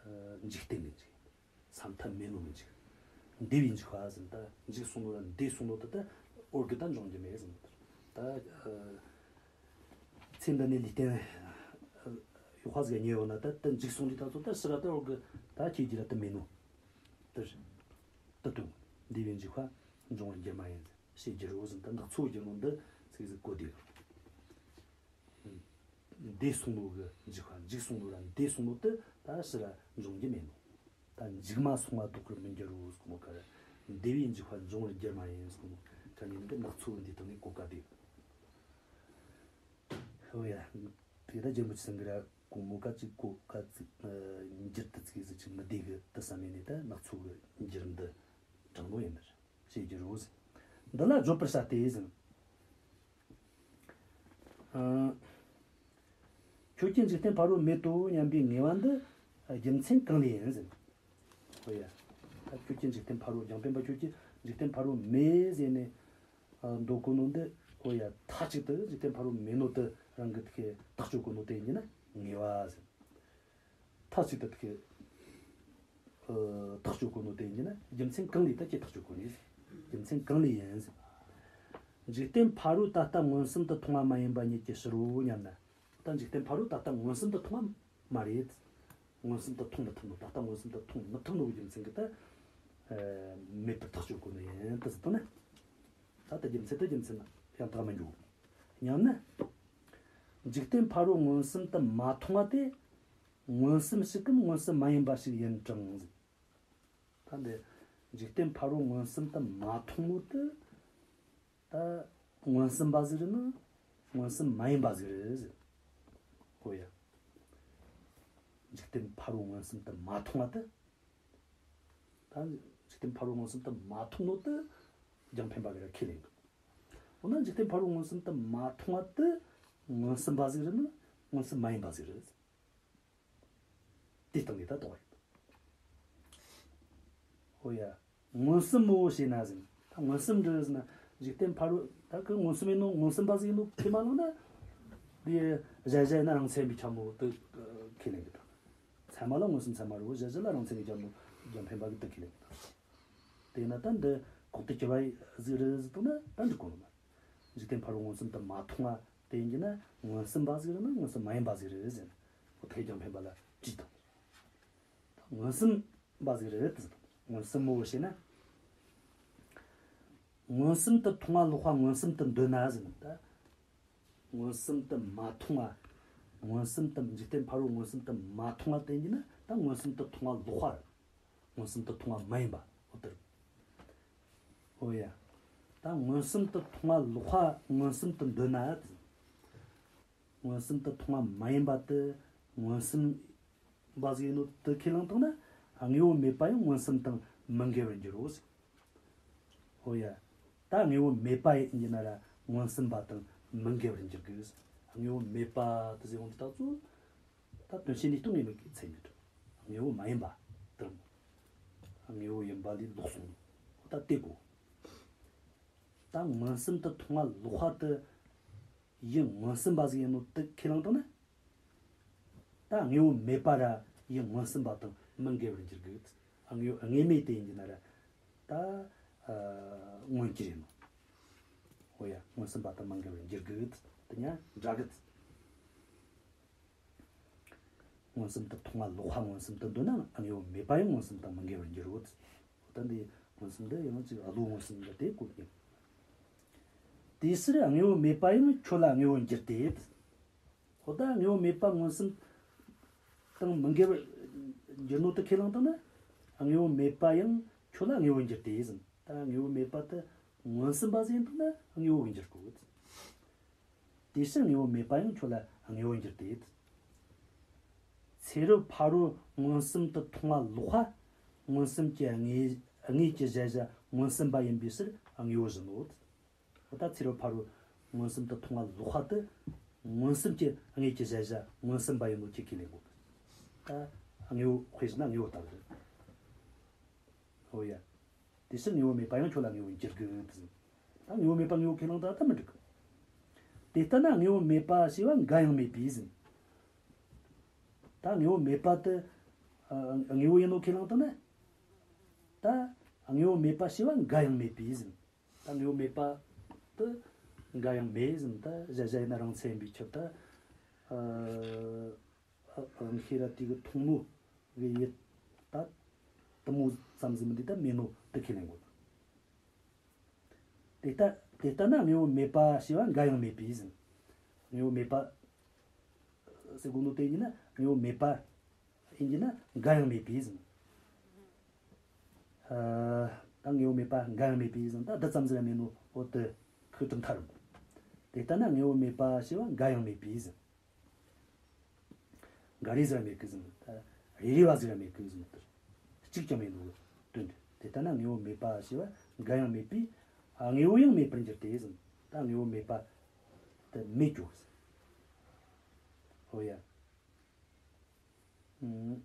རེད། འཇིག་རྟེན་གྱི་འཇིག་ས་མཐའ་མེད་ནོ་གི་འཇིག་བདེ་བའི་འཇིགས་པ་ཟེར། ད་འཇིག་སོང་ནོ་ལ་བདེ་སོང་ནོ་ད་ད་འོར་གི་ད་འབྱུང་རྒྱུ་མེད་ཟེར། ད་ཚེ་འདི་ནས་ལུས་རྟེན་ཡོད་པ་ཟིག་རྙེད་ཡོད་ན་ད་ད་འཇིག་སོང་དུས་ད་ཚོ་ད་ཕྱིར་ར་ད་འོར་གི་ད་ཁྱེད་ཀྱི་ར་ད་མེད་ནོ། ད་ད་དུང་བདེ་བའི་འཇིགས་པ་འབྱུང་བར་འགྱུར་མ་ཡིན་ཞེས་བསྒྱུར་རོ་ཟེར། ད་ནགས་ཚལ་བསྒྱུར་ནོ་འདི་ཚིག་ཟིག་གོ་བདེ། བདེ་སོང་ནོ་གི་འཇིགས་པ། འཇིག་སོང་ནོ་ལ་བདེ་སོང་ནོ་དེ་ད་ཕྱིར་ར་འབྱུང་རྒྱུ་མེད་ནོ། ད་མཇུག་མ་སོང་བ་ལྡོག་པར་མི་འགྱུར་རོ་ཟེར་གོ་ནོ་ག་རེ། བདེ་བའི་འཇིགས་པ་འབྱུང་བར་འགྱུར་མ་ཡིན་ཟེར་གོ་ནོ་ག་ཉིད་འདི་ནགས་ཚལ་འདི་དང་ནི་གོ་བཀའ་དེ། ཧོ་ཡ། དེ་ད་རྒྱལ་མོ་ཆེ་སེང་གེ་ར་གོ་མོ་ག་ཅིག་གོ་ག་ཅིག་འགྱུར་དུ་ཚིག་ཟིག་ཅིག་མི་བདེ་གི་དུ་བསམ་ཡས་ནས་ད་ནགས་ཚལ་གི་འགྱུར་འདི་དྲངས་ནོ་ཡིན་ནི་རེད། ཞེས་བསྒྱུར་རོ་ཟེར། འདི་ལ་བརྗོད་པར་བྱ་སྟེ་ཟེར། ཨ། ཁྱོད་ཀྱིས་འཇིག་རྟེན་ཕ་རོལ་མེད་དོ་སྙམ་པའི་ངེས་པ་འདི་རྒྱུ་མཚན་གང་ལས་ཡིན་ཟེར། ཧོ་ཡ། ད་ཁྱོད་ཀྱིས་འཇིག་རྟེན་ཕ་རོལ། རྒྱང་འཕེན་པ་ཁྱོད་ཀྱིས་འཇིག་རྟེན་ཕ་རོལ་མེད་ཟེར་ནས་འདོད་གོ་ནོ་འདི། ཧོ་ཡ། མཐའ་གཅིག་ཏུ་འཇིག་རྟེན་ཕ་རོལ་མེད་ནོ་དེ་རང་གིས་དེ་ཐག་གཅོད་གོ་ནོ་དེ་ཡིན་ན་ངེས་པ་ཟེར། མཐའ་གཅིག་ཏུ་དེ་ཨ། ཐག་གཅོད་གོ་ནོ་དེ་ཡིན་ན་རྒྱུ་མཚན་གང་ལས་ད་ཁྱེད་ཐག་གཅོད་གོ་ནི། རྒྱུ་མཚན་གང་ལས་ཡིན། འཇིག་རྟེན་ཕ་རོལ་ད་ལྟ་མངོན་སུམ་དུ་མཐོང་བ་མ་ཡིན་པ་ཉིད་ཀྱི་ཕྱིར་རོ་སྙམ་ན། ད་འཇིག་རྟེན་ཕ་རོལ་ད་ལྟ་མངོན་སུམ་དུ་མཐོང་བ་མ་རེད། མངོན་སུམ་དུ་མཐོང་མི་ཐུབ་ནོ། ད་ལྟ་མངོན་སུམ་དུ་མཐོང་མི་ཐུབ་ནོ་གི་རྒྱུ་མཚན་གྱིས་ད་མེད་པར་ཐག་གཅོད་གོ་ནི་ཡིན་དུ་ཟེར་དང་ན། ད་ལྟ་རྒྱུ་མཚན་ད་རྒྱུ་མཚན་ཡང་དག་མི་འགྱུར། སྙམ་ན། འཇིག་རྟེན་ཕ་རོལ་མངོན་སུམ་དུ་མ་མཐོང་བ་དེ། མངོན་སུམ་ཞིག་གམ་མངོན་སུམ་མ་ཡིན་པ་ཞིག་ཡིན་གྲང་ཟེར། ད་འདི་འཇིག་རྟེན་ཕ་རོལ་མངོན་སུམ་དུ་མ་མཐོང་ནོ་དེ། ད་མངོན་སུམ་པ་ཟིག་རེད་ན་མངོན་སུམ་མ་ཡིན་པ་ཟིག་རེད་ཟེར། ཧོ་ཡ། འཇིག་རྟེན་ཕ་རོལ་མངོན་སུམ་དུ་མ་མཐོང་བ་དེ། ད་འཇིག་རྟེན་ཕ་རོལ་མངོན་སུམ་དུ་མ་མཐོང་ནོ་དེ་རྒྱང་འཕེན་པ་གིས་ར་ཁས་ལེན་གི། འོ་ན་འཇིག་རྟེན་ཕ་རོལ་མངོན་སུམ་དུ་མ་མཐོང་བ་དེ་མངོན་སུམ་པ་ཟིག་རེད་ན་མངོན་སུམ་མ་ཡིན་པ་ཟིག་རེད། དེ་སྟེང་ནས་ད་རྟོགས་ཡོད། ཨོ་ཡ། མངོན་སུམ་མོ་ཞེ་ན་ཟེར། ད་མངོན་སུམ་འདྲ་ཟེར་ན་འཇིག་རྟེན་ཕ་རོལ་ད་ཁོ་མངོན་སུམ་ཡིན་ནོ་མངོན་སུམ་པ་ཟིག་ཡིན་ནོ་ཁས་མ་བླངས་ན། དེ་གཞལ་བྱ་ན་རང་མཚན་པའི་ཁྱབ་མོ་དེ་ཁས་ལེན་གི་ད། ཚད་མ་ལ་མངོན་སུམ་ཚད་མ་རེད། གཞལ་བྱ་ལ་རང་མཚན་གྱི་ཁྱབ་མོ་རྒྱང་འཕེན་པ་གིས་དེ་ཁས་ལེན་གི་ད། དེས་ན་ད་འདི་ གོང་དུ་གྱུར་པ་ཟིག་རེད་ཟེར་བཏང་ན་ད་འགྲིག་གོ་ནོ་མ། འཇིག་རྟེན་ཕ་རོལ་མངོན་སུམ་དུ་མ་མཐོང་བ་དེ་ཡིན་གྱི་ན་མངོན་སུམ་པ་ཟིག་རེད་ན་མངོན་སུམ་མ་ཡིན་པ་ཟིག་རེད་ཟེར་ན། ཁོ་ཐེག་རྒྱང་འཕེན་པ་ལ་དྲིས་དང་། མངོན་སུམ་པ་ཟིག་རེད་ཟེར་དང་། མངོན་སུམ་མོ་བྱས་ན། མངོན་སུམ་དུ་མཐོང་བ་ལོག་པ་མངོན་སུམ་དུ་འདོད་ན་ཟེར་ན་ད། མངོན་སུམ་དུ་མ་མཐོང་བ། མངོན་སུམ་དུ་འཇིག་རྟེན་ཕ་རོལ་མངོན་སུམ་དུ་མ་མཐོང་བ་དེ་ཡིན་ན་ད་མངོན་སུམ་དུ་མཐོང་བ་ལོག་པ་རེད། མངོན་སུམ་དུ་མཐོང་བ་མ་ཡིན་པ་འོ་དེ་རེད། འོ་ཡ། ད་མངོན་སུམ་དུ་མཐོང་བ་ལོག་པ་མངོན་སུམ་དུ་འདོད་ན། མངོན་སུམ་དུ་མཐོང་བ་མ་ཡིན་པ་དེ་མངོན་སུམ་པ་ཟིག་ཡིན་ནོ་དེ་ཁས་བླངས་བཏང་ན་དངོས་པོ་མེད་པ་ཡང་མངོན་སུམ་དང་མི་འགལ་བར་འགྱུར་རོ་ཟེར། ཧོ་ཡ། ད་དངོས་པོ་མེད་པ་ཡིན་གྱི་ན་ར་མངོན་སུམ་པ་དང་མི་འགལ་བར་འགྱུར་གི། དངོས་པོ་མེད་པ་དེ་ཟེར་ཡོང་དུས་ད་ཚོ། ད་དོན་བྱེད་ནུས་སྟོང་ངེས་མེད་ཀྱི་ཚད་མས་གྲུབ། དངོས་པོ་མ་ཡིན་པ་དེ་རེད་མོ། དངོས་པོ་ཡིན་པ་ལས་ལོག་སོང་ནོ། ད་དེ་གོ། ད་མངོན་སུམ་དུ་མཐོང་བ་ལོག་པ་དེ་ཡིན་མངོན་སུམ་པ་ཟིག་ཡིན་ནོ་དེ་ཁས་བླངས་བཏང་ན། ད་དངོས་པོ་མེད་པ་ར་ཡིན་མངོན་སུམ་པ་དང་མི་འགལ་བར་འགྱུར་གི། དངོས་དངོས་མེད་དེ་ཡིན་གྱི་ན་ར་ད་ཨ་མངོན་གྱུར་ཡིན་ནོ། འོ་ཡ། མངོན་སུམ་པ་དང་མི་འགལ་བར་འགྱུར་གི། དེ་ཉ་འདྲ་གི། མངོན་སུམ་དུ་མཐོང་བ་ལོག་པ་མངོན་སུམ་དུ་འདོད་ན་དངོས་པོ་མེད་པ་ཡང་མངོན་སུམ་དང་མི་འགལ་བར་འགྱུར་རོ། ད་འདི་མངོན་སུམ་འདི་ཡང་ཅིག་བློ་མངོན་སུམ་འདི་དེ་བཀོད་ཡིན། དེའི་ཕྱིར་དངོས་པོ་མེད་པ་ཡང་ཁྱོད་ལ་དངོས་པོར་འགྱུར་ཏེ། འོ་ད་དངོས་པོ་མེད་པ་མངོན་སུམ་དང་མི་འགལ་བར་འགྱུར་ནོ་དེ་ཁས་བླངས་བཏང་ན། དངོས་པོ་མེད་པ་ཡང་ཁྱོད་ལ་དངོས་པོར་འགྱུར་ཏེ་ཟེར། ད་དངོས་པོ་མེད་པ་དེ་མངོན་སུམ་པ་ཟིག་ཡིན་བཏང་ན་དངོས་པོ་གི་འགྱུར་གོ། དེ་ཕྱིར་དངོས་པོ་མེད་པ་ཡང་ཁྱོད་ལ་དངོས་པོར་འགྱུར་ཏེ། ཚེ་རབས་ཕ་རོལ་མངོན་སུམ་དུ་མཐོང་བ་ལོག་པ། མངོན་སུམ་གྱི་དངོས་དངོས་ཀྱི་གཞལ་བྱ་མངོན་སུམ་པ་ཡིན་པའི་ཕྱིར་དངོས་པོ་བཞིན་ནོ། འོ་ད་ཚེ་རབས་ཕ་རོལ་མངོན་སུམ་དུ་མཐོང་བ་ལོག་པ་དེ་མངོན་སུམ་གྱི་དངོས་ཀྱི་གཞལ་བྱ་མངོན་སུམ་པ་ཡིན་ནོ་ཁྱེད་ཀྱིས་ལེན་དགོས། ད་དངོས་པོ་དཔེ་བཞག་ན་དངོས་པོ་ལྟ་བུ་རེད། འོ་ཡ། དེ་ཕྱིར་དངོས་པོ་མེད་པ་ཡང་ཁྱོད་ལ་དངོས་པོར་འགྱུར་དགོས་ཟེར། ད་དངོས་པོ་མེད་པ་དངོས་པོ་ཁས་བླངས་ད་ད་མི་འགྲིག་གི། དེ་ལྟ་ན་དངོས་པོ་མེད་པ་ཞེས་པ་འགའ་ཡང་མེད་པས་ཟེར། ད་དངོས་པོ་མེད་པ་དེ་ཨ་དངོས་པོ་ཡིན་ནོ་ཁས་བླངས་བཏང་ན། ད་དངོས་པོ་མེད་པ་ཞེས་པ་འགའ་ཡང་མེད་པས་ཟེར། ད་དངོས་པོ་མེད་པ་དེ་འགའ་ཡང་མེད་ཟེར། ད་གཞལ་བྱ་ཡིན་ན་རང་མཚན་ཡིན་པའི་ཕྱིར་ད། ཨ། རང་ཤེས་རབ་དེ་གི་མཐོང་ནོ་གི་ཡུལ་ད་དེ་མོ་ཙམ་ཟིག་མིན་འདུག་ད་མེད་ནོ་དེ་ཁས་ལེན་དགོས། དེ་ལྟ་དེ་ལྟ་ན་དངོས་པོ་མེད་པ་ཞེས་པ་འགའ་ཡང་མེད་པས་ཟེར། དངོས་པོ་མེད་པ་ཟེར་དགོས་ནོ་དེ་ཡིན་ན་དངོས་པོ་མེད་པ་ཡིན་གྱི་ན་འགའ་ཡང་མེད་པས་ཟེར། ཨ། ད་དངོས་པོ་མེད་པ་འགའ་ཡང་མེད་པས་ཟེར། ད་འདི་ཙམ་ཟིག་ར་མེད་ནོ་འོ་དེ་ཁོའི་གྲུབ་མཐའ་རེད། དེ་ལྟ་ན་དངོས་པོ་མེད་པ་ཞེས་པ་འགའ་ཡང་མེད་པས་ཟེར། འགའ་རེ་ཟིག་ར་མེད་གི་ཟེར། ད་རེ་རེ་བ་ཟིག་ར་མེད་གི་ཟེར། གཅིག་ཀྱང་མེད་ནོ་དོན་དེ། དེ་ལྟ་ན་དངོས་པོ་མེད་པ་ཞེས་པ་འགའ་ཡང་མེད་པས། ཨ། དངོས་པོ་ཡང་མེད་པར་འགྱུར་ཏེ་ཟེར། ད་དངོས་པོ་མེད་པ་དེ་མེད་འགྱོ་གི་ཟེར། འོ་ཡ། ཨུམ།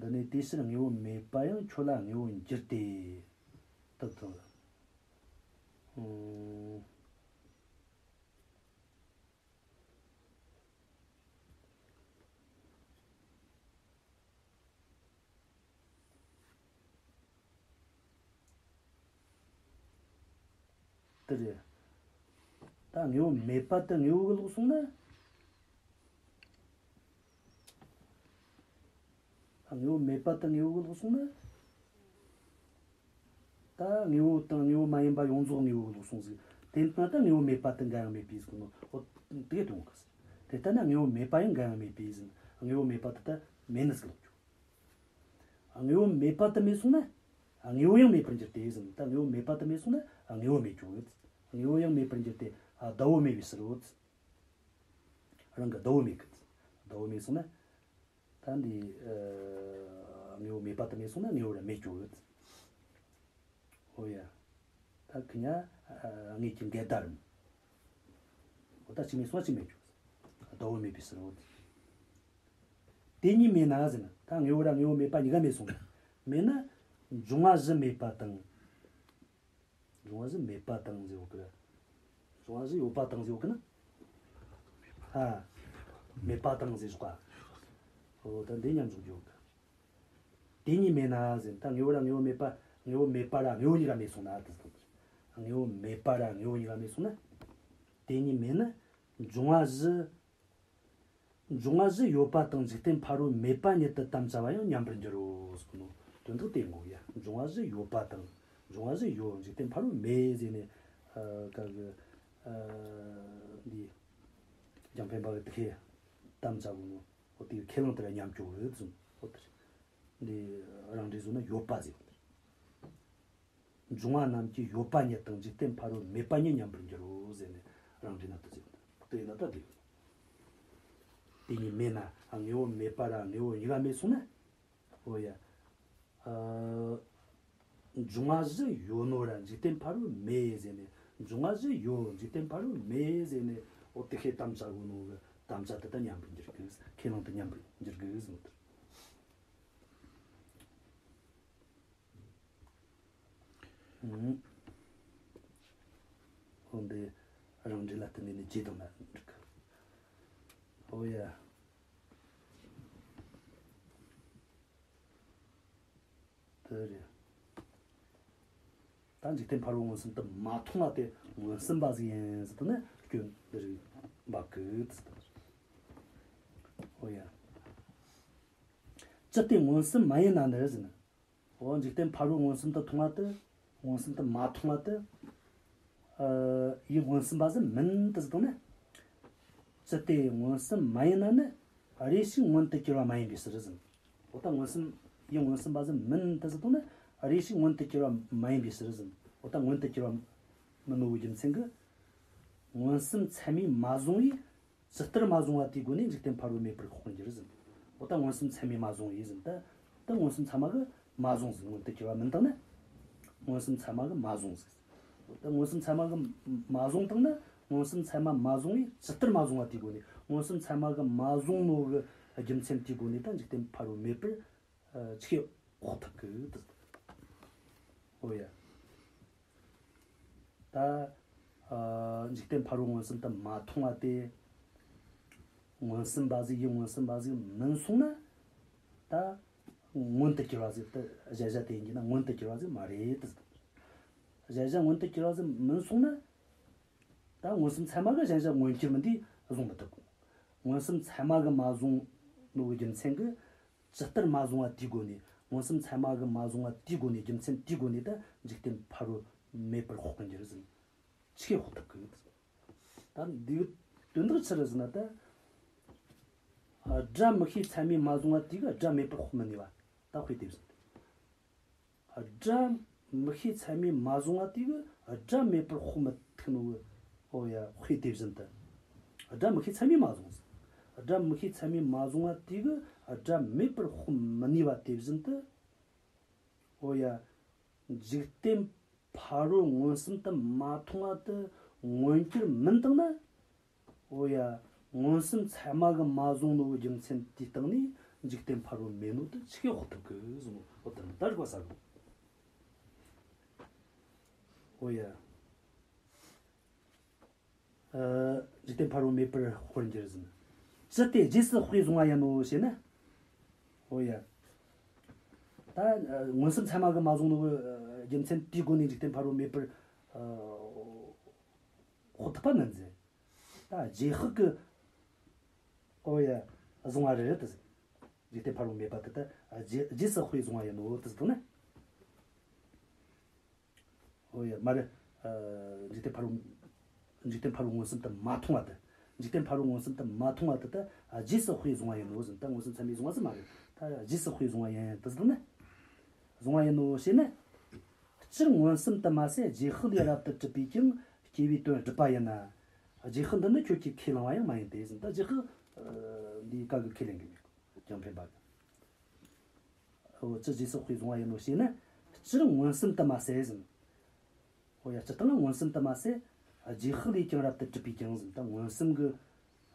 འདི་ནི་དེའི་ཕྱིར་དངོས་པོ་མེད་པ་ཡང་ཁྱོད་ལ་དངོས་པོར་འགྱུར་ཏེ། དེ་ལྟར། ཨུམ། དེ་རེད། ད་དངོས་པོ་མེད་པ་དེ་དངོས་པོ་གི་ལོག་སོང་ན། ད་དངོས་པོ་མེད་པ་དེ་དངོས་པོ་གི་ལོག་སོང་ན། ད་དངོས་པོ་དང་དངོས་པོ་མ་ཡིན་པ་ཡོངས་རྫོགས་དངོས་པོ་གི་ལོག་སོང་ཟིག་དེ་ན་ད་དངོས་པོ་མེད་པ་དེ་འགའ་ཡང་མེད་པས་ཟེར་ནོ། འོ་དེ་གཏོང་གི་ཟེར། དེ་ལྟ་ན་དངོས་པོ་མེད་པ་ཡང་འགའ་ཡང་མེད་པས་ཟེར། དངོས་པོ་མེད་པ་དེ་ད་མེད་ནི་ཟིག་ལོག་རྒྱུ། དངོས་པོ་མེད་པ་དེ་མེད་སོང་ན། དངོས་པོ་ཡང་མེད་པར་འགྱུར་ཏེ་ཟེར། ད་དངོས་པོ་མེད་པ་དེ་མེད་སོང་ན་དངོས་པོ་མེད་ཀྱང་ཡོད། དངོས་པོ་ཡང་མེད་པར་འགྱུར་ཏེ་ཨ་ཟླ་བོ་མེད་པའི་ཕྱིར་རོ། རང་གི་ཟླ་བོ་མེད་གི། ཟླ་བོ་མེད་སོང་ན། ད་འདི་ཨ་དངོས་པོ་མེད་པ་དེ་མེད་སོང་ན་དངོས་པོ་ར་མེད་ཀྱང་ཡོད། འོ་ཡ། ད་ཁི་ཉ་ཨ་དངོས་ཀྱི་འགལ་ཟླ་རེད། འོ་ད་གཅིག་མེད་སོང་ན་གཅིག་མེད་ཀྱང་ཟླ་བོ་མེད་པའི་ཕྱིར་རོ། དེ་གཉིས་མེད་ན་ཟེར་ན། ད་དངོས་པོ་ར་དངོས་པོ་མེད་པ་གཉིས་ཀ་མེད་སོང་ན། མེད་ན་འབྱུང་བ་བཞི་མེད་པ་དང་། འབྱུང་བ་བཞི་མེད་པ་དང་ཟེར་ཡོད་གི། འབྱུང་བ་བཞི་ཡོད་པ་དང་ཟེར་ཡོད་གི་ན། ཧ། མེད་པ་དང་ཟེར་ཞོག་ག་འོ་ད་འདི་མཉམ་འཇོག་རྒྱུ་ཡོད་གི། དེ་གཉིས་མེད་ན་ཟེར། ད་དངོས་པོ་ར་དངོས་པོ་མེད་པ། དངོས་པོ་མེད་པ་ར་དངོས་པོ་གཉིས་ཀ་མེད་སོང་ན་དེ་ཟེར། དངོས་པོ་མེད་པ་ར་དངོས་པོ་གཉིས་ཀ་མེད་སོང་ན། དེ་གཉིས་མེད་ན་འབྱུང་བ་བཞི། འབྱུང་བ་བཞི་ཡོད་པ་དང་འཇིག་རྟེན་ཕ་རོལ་མེད་པ་ཉིད་དུ་དམ་བཅའ་བ་ཡང་མཉམ་པར་འགྱུར་རོ་ཟེར་གོ་ནོ། དོན་དག་དེ་ཡིན་གོ་ཡ། འབྱུང་བ་བཞི་ཡོད་པ་དང་། འབྱུང་བ་བཞི་ཡོད། འཇིག་རྟེན་ཕ་རོལ་མེད་ཟེར་ནས། ཨ། ག་གི། ཨ། འདི་རྒྱང་འཕེན་པ་གི་དེ་ཁས་དམ་བཅའ་གོ་ནོ། འོ་དེ་ཁས་བླངས་དེ་ལ་མཉམ་སྐྱོ་གི་ཟེར། འོ་དེ་འདི་རང་འགྲེལ་བཟོ་ན་ཡོད་པ་ཟེར། འབྱུང་བ་རྣམས་ཀྱི་ཡོད་པ་ཉིད་དང་འཇིག་རྟེན་ཕ་རོལ་མེད་པ་ཉིད་མཉམ་པར་འགྱུར་རོ་ཟེར་ནས་རང་འགྲེལ་ན་དེ་ཟེར། དེ་ཡིན་ན་ད་དེ་ཡོད། དེ་གཉིས་མེད་ན། ཨ། དངོས་པོ་མེད་པ་ར་དངོས་པོ་གཉིས་ཀ་མེད་སོང་ན། འོ་ཡ། ཨ། འབྱུང་བ་བཞི་ཡོད་ནོ་ར་འཇིག་རྟེན་ཕ་རོལ་མེད་ཟེར་ནས། འབྱུང་བ་བཞི་ཡོད། འཇིག་རྟེན་ཕ་རོལ་མེད་ཟེར་ནས། འོ་དེ་ཁས་དམ་བཅའ་གོ་ནོ་གི་དམ་བཅའ་དེ་ད་མཉམ་པར་འགྱུར་གི། ཁས་བླངས་དེ་མཉམ་པར་འགྱུར་གི་ཟེར་ནོ་དེ། ཨུམ། འོ་འདི་རང་འགྲེལ་ལ་བརྟེན་ནས་ནི་རྗེས་དང་ན་འགྲིག་གི། འོ་ཡ། དེ་རེད། ད་འཇིག་རྟེན་ཕ་རོལ་མངོན་སུམ་དུ་མ་མཐོང་བ་དེ་མངོན་སུམ་པ་ཟིག་ཡིན་ཟེར་དུས་ནི་སྐྱོན་འདི་རིགས་འབབ་གི་ཟེར། འོ་ཡ། ཅི་སྟེ་མངོན་སུམ་མ་ཡིན་ན་ནི་ཟེར་ན། འོ་འཇིག་རྟེན་ཕ་རོལ་མངོན་སུམ་དུ་མཐོང་བ་དེ། མངོན་སུམ་དུ་མ་མཐོང་བ་དེ། ཨ། ཡུལ་མངོན་སུམ་པ་ཟིག་མིན་དེ་ཟེར་དང་ནི། ཅི་སྟེ་མངོན་སུམ་མ་ཡིན་ན་ནི། རེ་ཞིག་མངོན་དུ་གྱུར་པ་མ་ཡིན་པའི་ཕྱིར་ཟེར། འོ་ད་མངོན་སུམ། ཡུལ་མངོན་སུམ་པ་ཟིག་མིན་དེ་ཟེར་དང་ནི། རེ་ཞིག་མངོན་དུ་གྱུར་པ་མ་ཡིན་པའི་ཕྱིར་ཟེར། འོ་ད་མངོན་དུ་གྱུར་པ་མིན་ནོ་གི་རྒྱུ་མཚན་གྱིས། མངོན་སུམ་ཚད་མས་མ་བཟུང་བས། ཇི་ལྟར་མ་བཟུང་བ་དེའི་སྒོ་ནས་འཇིག་རྟེན་ཕ་རོལ་མེད་པར་ཤོག་པར་འགྱུར་ཟེར། འོ་ད་མངོན་སུམ་ཚད་མས་མ་བཟུང་བས་ཟེར། ད་ད་མངོན་སུམ་ཚད་མ་གིས་མ་བཟུང་ཟེར། མངོན་དུ་གྱུར་པ་མིན་དང་ནི། མངོན་སུམ་ཚད་མ་གིས་མ་བཟུང་ཟེར། འོ་ད་མངོན་སུམ་ཚད་མ་གིས་མ་བཟུང་དང་ནི། མངོན་སུམ་ཚད་མ་མ་བཟུང་བས་ཇི་ལྟར་མ་བཟུང་བ་དེའི་སྒོ་ནས། མངོན་སུམ་ཚད་མ་གིས་མ་བཟུང་ནོ་གི་རྒྱུ་མཚན་དེའི་སྒོ་ནས་ད་འཇིག་རྟེན་ཕ་རོལ་མེད་པར། ཨ། ཆི་གེ་ཤོག་ཐུབ་གི་དེ། འོ་ཡ། ད། ཨ། འཇིག་རྟེན་ཕ་རོལ་མངོན་སུམ་དུ་མ་མཐོང་བ་དེ། མངོན་སུམ་པ་ཟིག། ཡུལ་མངོན་སུམ་པ་ཟིག་མིན་སོང་ན། ད། མངོན་དུ་གྱུར་པ་ཟིག། ད་གཞལ་བྱ་དེ་ཡིན་གྱི་ན་མངོན་དུ་གྱུར་པ་ཟིག་མ་རེད་དེ། གཞལ་བྱ་མངོན་དུ་གྱུར་པ་ཟིག་མིན་སོང་ན། ད་མངོན་སུམ་ཚད་མ་གིས་གཞལ་བྱ་མངོན་གྱུར་མིན་དེ་བཟུང་མི་ཐུབ། མངོན་སུམ་ཚད་མ་གིས་མ་བཟུང་ནོ་གི་རྒྱུ་མཚན་གྱིས། ཇི་ལྟར་མ་བཟུང་བ་དེའི་སྒོ་ནས། མངོན་སུམ་ཚད་མ་གིས་མ་བཟུང་བ་དེའི་སྒོ་ནས། རྒྱུ་མཚན་དེའི་སྒོ་ནས་ད་འཇིག་རྟེན་ཕ་རོལ་མེད་པར་ཤོག་པར་འགྱུར་ཟེར། ཆི་གེ་ཤོག་ཐུབ་གི། ད་འདིའི་དོན་དག་ཆི་རེད་ཟེར་ན། ད་སྒྲ་མིག་ཤེས་ཚད་མས་མ་བཟུང་བ་དེ་གིས་སྒྲ་མེད་པར་ཤོག་མི་ནུས་པ་ད་དཔེ་དེ་བཞིན་དུ། སྒྲ་མིག་ཤེས་ཚད་མས་མ་བཟུང་བ་དེ་གིས་སྒྲ་མེད་པར་ཤོག་མི་ཐུབ་ནོ་གི། འོ་ཡ། དཔེ་དེ་བཞིན་དུ། སྒྲ་མིག་ཤེས་ཚད་མས་མ་བཟུང་། སྒྲ་མིག་ཤེས་ཚད་མས་མ་བཟུང་བ་དེ་གིས་སྒྲ་མེད་པར་ཤོག་མི་ནུས་པ་དེ་བཞིན་དུ། འོ་ཡ། འཇིག་རྟེན་ཕ་རོལ་མངོན་སུམ་དུ་མ་མཐོང་བ་དེ་མངོན་གྱུར་མིན་དང་ན། འོ་ཡ། མངོན་སུམ་ཚད་མ་གིས་མ་བཟུང་ནོ་གི་རྒྱུ་མཚན་དེའི་སྟེང་ནས་འཇིག་རྟེན་ཕ་རོལ་མེད་ནོ་དེ་ཆི་གེ་ཤོག་ཐུབ་གི་ཟེར་ནོ། འོ་ད་ད་རིག་པ་གསལ་གོ། འོ་ཡ། ཨ། འཇིག་རྟེན་ཕ་རོལ་མེད་པར་ཤོག་པར་འགྱུར་ཟེར། ཅི་སྟེ་རྗེས་སུ་དཔེ་བཟུང་བ་ཡིན་ནོ་ཞེ་ན། འོ་ཡ། ད་མངོན་སུམ་ཚད་མ་གིས་མ་བཟུང་ནོ་གི་རྒྱུ་མཚན་དེའི་སྒོ་ནས་འཇིག་རྟེན་ཕ་རོལ་མེད་པར། ཨ། ཤོག་ཐུབ་པ་མིན་ཟེར། ད་རྗེས་དཔག་གིས། འོ་ཡ། བཟུང་བ་རེད་དེ་ཟེར། འཇིག་རྟེན་ཕ་རོལ་མེད་པ་དེ་ད་རྗེས་རྗེས་སུ་དཔེ་བཟུང་བ་ཡིན་ནོ་དེ་ཟེར་དང་ན། འོ་ཡ། མ་རེད། ཨ། འཇིག་རྟེན་ཕ་རོལ། འཇིག་རྟེན་ཕ་རོལ་མངོན་སུམ་དུ་མ་མཐོང་བ་དེ། འཇིག་རྟེན་ཕ་རོལ་མངོན་སུམ་དུ་མ་མཐོང་བ་དེ་ད་རྗེས་སུ་དཔེ་བཟུང་བ་ཡིན་ནོ་ཟེར། ད་མངོན་སུམ་ཚད་མས་བཟུང་བ་ཟེར་མ་རེད། ད་རྗེས་སུ་དཔེ་བཟུང་བ་ཡིན་དེ་ཟེར་དང་ན། བཟུང་བ་ཡིན་ནོ་ཞེ་ན། སྤྱིར་མངོན་སུམ་དུ་མ་ཟད་རྗེས་དཔག་ལས་རབ་ཏུ་གྲུབ་པས་ཀྱང་སྐྱེ་བོའི་དོན་སྒྲུབ་པ་ཡིན་ན། རྗེས་དཔག་འདི་ནི་ཁྱོད་ཀྱིས་ཁས་བླང་བ་ཡང་མ་ཡིན་ཏེ་ཟེར། ད་རྗེས་དཔག་འདིའི་སྐབས་ཀྱི་ཁས་ལེན་གྱི་མེད། རྒྱང་འཕེན་པ་གི། འོ་ཅི་རྗེས་སུ་དཔེ་བཟུང་བ་ཡིན་ནོ་ཞེ་ན། སྤྱིར་མངོན་སུམ་དུ་མ་ཟད་ཟེར། འོ་ཡ། སྤྱིར་བཏང་ལ་མངོན་སུམ་དུ་མ་ཟད། རྗེས་དཔག་ལས་ཀྱང་རབ་ཏུ་གྲུབ་པས་ཀྱང་ཟེར། ད་མངོན་སུམ་གྱིས།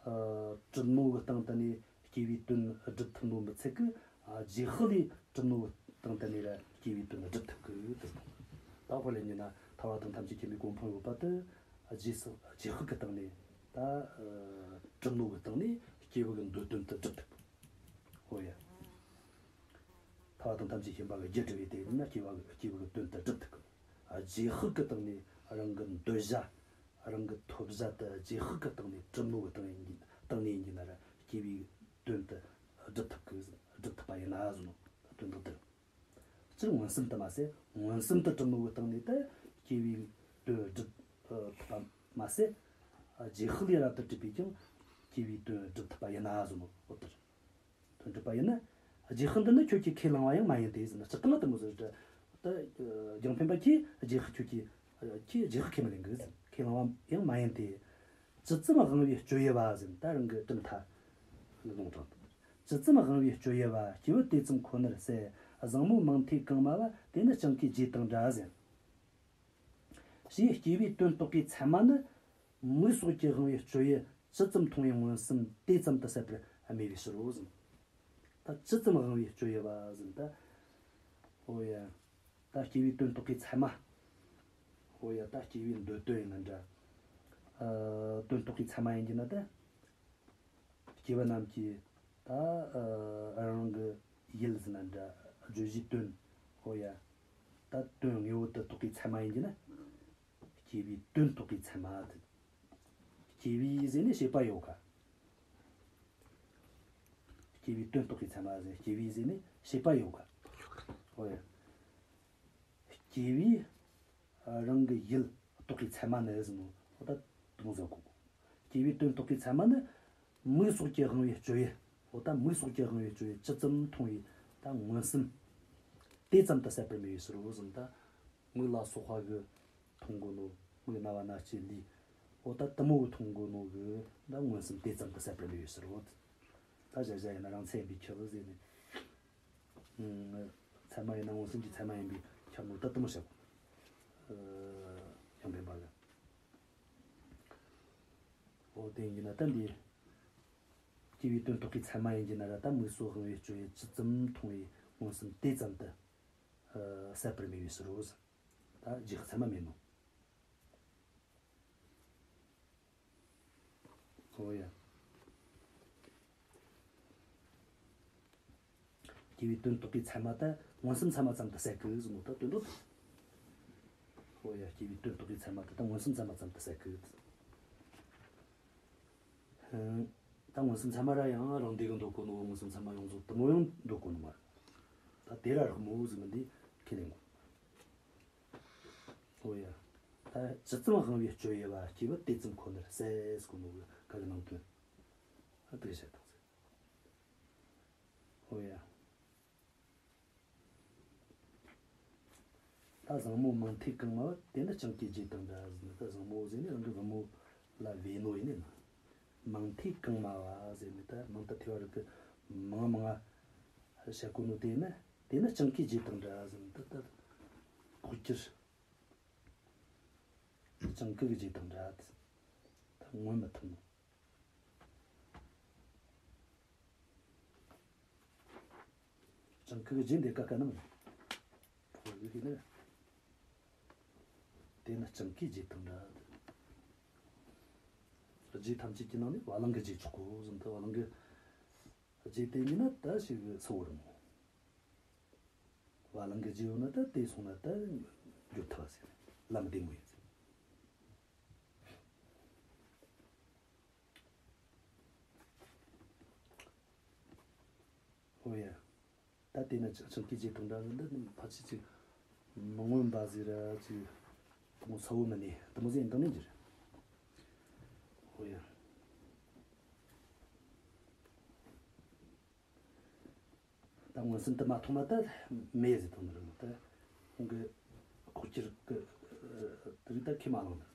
ཨ། གྲུབ་ནོ་གི་སྟེང་དུ་ནས་སྐྱེ་བོའི་དོན་སྒྲུབ་ཐུབ་ནོ་མི་ཚད་ཀྱི། ཨ། རྗེས་དཔག་ལས་གྲུབ་ནོ་གི་སྟེང་དུ་ནས་ར་སྐྱེ་བོའི་དོན་སྒྲུབ་ཐུབ་ཀྱི་དེ་ཟེར། ད་དཔེ་ལ་ཉོན་ན་ཐར་པ་དང་ཐམས་ཅད་མཁྱེན་པའི་གོ་འཕང་ཡོད་པ་དེ། རྗེས་སུ་རྗེས་དཔག་གི་སྟེང་ནས། ད་གྲུབ་ནོ་གི་སྟེང་ནས་སྐྱེ་བོ་གི་འདོད་དོན་དེ་སྒྲུབ་ཐུབ། འོ་ཡ། ད་ བ་དང་ཐམས་ཅད་མཁྱེན་པ་གི་རྒྱུ་སྒྲུབ་པའི་དེ་ཡིན་ན་སྐྱེས་བུ་གི་སྐྱེས་བུ་གི་དོན་དེ་སྒྲུབ་ཐུབ་གི། རྗེས་དཔག་གི་སྟེང་ནས་རང་གི་འདོད་བྱ། རང་གི་ཐོབ་བྱ་དེ་རྗེས་དཔག་གི་སྟེང་ནས་གྲུབ་མོ་གི་སྟེང་ཡིན་སྟེང་ནས་ཡིན་གྱི་ན་ར་སྐྱེས་བུའི་དོན་དེ་སྒྲུབ་ཐུབ་གི། སྒྲུབ་ཐུབ་པ་ཡིན་ན་ཟེར་ནོ། དོན་དག་དེ། སྤྱིར་མངོན་སུམ་དུ་མ་ཟད་མངོན་སུམ་དུ་གྲུབ་མོ་གི་སྟེང་ནས་ད་སྐྱེས་བུའི་དོན་སྒྲུབ་ཐུབ་པ་མ་ཟད། རྗེས་དཔག་ལས་རབ་ཏུ་གྲུབ་པས་ཀྱང་སྐྱེས་བུའི་དོན་སྒྲུབ་ཐུབ་པ་ཡིན་ན་ཟེར་ནོ། འོ་དེ་རེད། དོན་སྒྲུབ་པ་ཡིན་ན། རྗེས་དཔག་འདི་ནི་ཁྱོད་ཀྱིས་ཁས་བླངས་པ་ཡང་མ་ཡིན་ཏེ་ཟེར་ན། སྤྱིར་བཏང་ལ་དེ་མོ་ཟེར་ཏེ། ད་རྒྱང་འཕེན་པ་ཁྱེད་རྗེས་དཔག་ཁྱོད་ཀྱིས་ཁྱེད་རྗེས་དཔག་ཁས་མི་ལེན་གི་ཟེར། ཁས་བླངས་པ་ཡང་མ་ཡིན་ཏེ། ཇི་ཙམ་དབང་བའི་སྤྱོད་ཡུལ་བ་ཟེར། ད་རང་གི་གྲུབ་མཐའ་ལུང་དྲངས་ཏེ། ཇི་ཙམ་དབང་བའི་སྤྱོད་ཡུལ་བ། སྐྱེས་བུ་དེ་ཙམ་ཁོ་ནར་ཟད། བཟང་མོ་མིང་མཐའི་གང་སྨྲ་བ། དེ་ནི་སྤྱང་ཀའི་རྗེས་དང་འདྲ་ཟེར། ཞེས་སྐྱེས་བུའི་དོན་རྟོགས་པའི་ཚད་མ་ནི། མིག་སོགས་ཀྱི་དབང་བའི་སྤྱོད་ཡུལ་ཇི་ཙམ་མཐོང་བའི་མངོན་སུམ་དེ་ཙམ་དུ་ཟད་པར་སྨྲས་པའི་ཕྱིར་རོ་ཟེར། ད་ཇི་ཙམ་དབང་བའི་སྤྱོད་ཡུལ་བ་ཟེར། ད། འོ་ཡ། ད་སྐྱེས་བུའི་དོན་རྟོགས་པའི་ཚད་མ། འོ་ཡ། ད་སྐྱེས་བུའི་འདོད་དོན་ཡིན་ན་འདྲ། ཨ། དོན་རྟོགས་པའི་ཚད་མ་ཡིན་གྱི་ན་ད། སྐྱེས་བུ་རྣམས་ཀྱིས་ད། ཨ། རང་གི་ཡུལ་ཟེར་ན་འདྲ། བརྗོད་བྱའི་དོན། འོ་ཡ། ད་དོན་དངོས་པོ་དེ་རྟོགས་པའི་ཚད་མ་ཡིན་གྱི་ན། སྐྱེས་བུའི་དོན་རྟོགས་པའི་ཚད་མ་དེ། སྐྱེས་བུའི་ཟེར་ནས་བྱེད་པ་ཡོད་ག། སྐྱེས་བུའི་དོན་རྟོགས་པའི་ཚད་མ་ཟེར། སྐྱེས་བུའི་ཟེར་ནས་བྱེད་པ་ཡོད་ག། འོ་ཡ། སྐྱེས་བུའི་རང་གི་ཡུལ་རྟོགས་པའི་ཚད་མ་ནི་ཟེར་ནོ། འོ་ད་དེ་མོ་ཟེར་གོ། སྐྱེས་བུའི་དོན་རྟོགས་པའི་ཚད་མ་ནི། མིག་སོགས་ཀྱི་དབང་བའི་སྤྱོད་ཡུལ། འོ་ད་མིག་སོགས་ཀྱི་དབང་བའི་སྤྱོད་ཡུལ་ཇི་ཙམ་མཐོང་བའི་ད་མངོན་སུམ། དེ་ཙམ་དུ་ཟད་པར་སྨྲས་པའི་ཕྱིར་རོ་ཟེར། ད་མིག་ལ་སོགས་པ་གི་མཐོང་གོ་ནོ། མིག་རྣ་བ་སྣ་ལྕེ་ལུས། འོ་ད་དེ་མོ་གི་མཐོང་གོ་ནོ་གི་ད་མངོན་སུམ་དེ་ཙམ་དུ་ཟད་པར་སྨྲས་པའི་ཕྱིར་རོ། ད་གཞལ་བྱ་ཡིན་ན་རང་མཚན་ཡིན་པས་ཁྱབ་ཟེར་ནས། ཚད་མ་ཡིན་ན་མངོན་སུམ་གྱི་ཚད་མ་ཡིན་པས་ཁྱབ་ནོ་ད་དེ་མོ་བཤད་གོ། ཨ། ཡང་འབེན་པ་ལ། འོ་དེ་ཡིན་ན་ད་འདི། སྐྱེས་བུའི་དོན་རྟོགས་པའི་ཚད་མ་ཡིན་གྱི་ན་ར་ད་མིག་སོགས་དབང་བའི་སྤྱོད་ཡུལ་ཇི་ཙམ་མཐོང་བའི་མངོན་སུམ་དེ་ཙམ་དུ། ཨ། ཟད་པར་སྨྲས་པའི་ཕྱིར་རོ་ཟེར། ད་རྗེས་དཔག་ཚད་མ་མེད་ནོ། འོ་ཡ། སྐྱེས་བུའི་དོན་རྟོགས་པའི་ཚད་མ་ད་མངོན་སུམ་ཚད་མ་ཙམ་དུ་ཟད་གི་ཟེར་ནོ་ད་དོན་དུ། འོ་ཡ། སྐྱེས་བུའི་དོན་རྟོགས་པའི་ཚད་མ་དེ་ད་མངོན་སུམ་ཚད་མ་ཙམ་དུ་ཟད་གི། ཧུམ། ད་མངོན་སུམ་ཚད་མ་ར་ཡང་རང་སྡེ་གི་འདོད་གོ་ནོ། མངོན་སུམ་ཚད་མ་ཡོངས་རྫོགས་དེ་མོ་ཡང་འདོད་གོ་ནོ་མ་རེད། ད་དེ་ར་རག་མོ་ཟེར་ནི་འདི་ཁས་ལེན་དགོས། འོ་ཡ། ད་ཇི་ཙམ་དབང་བའི་སྤྱོད་ཡུལ་བ། སྐྱེས་བུ་དེ་ཙམ་ཁོ་ནར་ཟད་ཟེར་གོ་ནོ་གི་ག་གི་ནང་དོན། ཨ། དེ་བཤད་དང་ཟེར། འོ་ཡ། ད་བཟང་མོ་མིང་མཐའི་གང་སྨྲ་བ། དེ་ནི་སྤྱང་ཀའི་རྗེས་དང་འདྲ་ཟེར་ནས། ད་བཟང་མོ་ཟེར་ནས་རང་གི་བུ་མོ་ལ་བོས་ནོ་ཡིན་ནི་ན། མིང་མཐའི་གང་སྨྲ་བ་ཟེར་ནས། ད་མིང་དེ་ཐོས་པ་རིག་གི་མང་མང་བཤད་གོ་ནོ་དེ་ནི། དེ་ནི་སྤྱང་ཀའི་རྗེས་དང་འདྲ་ཟེར་ནས། ད་ད་ལྐོག་གྱུར། སྤྱང་ཀི་གི་རྗེས་དང་འདྲ། ད་མངོན་མི་ཐུབ་ནོ། སྤྱང་ཀི་གི་རྗེས་འདི་ཀ་ཀ་ནི་མིན། ཁོ་གི་ནི། དེ་ནི་སྤྱང་ཀིའི་རྗེས་དང་འདྲ། རྗེས་ཐམས་ཅད་ཀྱི་ནང་ནས་བ་ལང་གི་རྗེས་ཆོག་གོ་ཟེར་ནས། ད་བ་ལང་གི་རྗེས་དེ་ཉིད་ན་ད་ཞིག་གི་ཚ་བོ་རུ་མོ། བ་ལང་གི་རྗེས་ཡོད་ན་ད་དེ་སོང་ན་ད་འགྱོད་ཐུབ་ཟེར། ལམ་བདེ་མོ་ཡིན་ཟེར། འོ་ཡ། ད་དེ་ན་ཅང་ཅང་སྐད་ཅིག་དང་འདྲ་འདི་ཕལ་ཆེར་ཅིག་མི་མངོན་པ་ཟིག་ར་ཅིག་དེ་མོ་ཚ་བོ་མི་ནི་དེ་མོ་ཟིག་ཡིན་དང་ནི་འགྱུར། འོ་ཡ། ད་མངོན་སུམ་དུ་མ་མཐོང་ན་ད་མེད་ཟེར་དང་ནི་རེད་མོ། ད་ཁོང་གི་ལྐོག་གྱུར་གི་དེ་རིགས་ད་ཁས་མ་བླངས་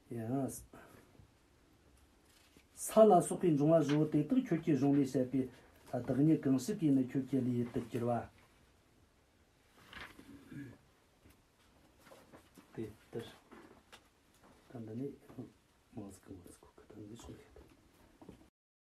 ནི། ཡང་། ས་ལ་སོགས་པའི་འབྱུང་བ་བཞི་བོ་དེ་དག་ཁྱོད་ཀྱི་གཞུང་ལས་བཤད་པའི་བདག་ཉིད་གང་ཞིག་གིས་ནི་ཁྱོད་ཀྱི་ལུས་ཡུལ་དུ་གྱུར་པ། དེ་ལྟར། ད་འདི་ནི་མང་ཟིག་གི་མང་ཟིག་གི་ད་འདི་ཆུང་གི།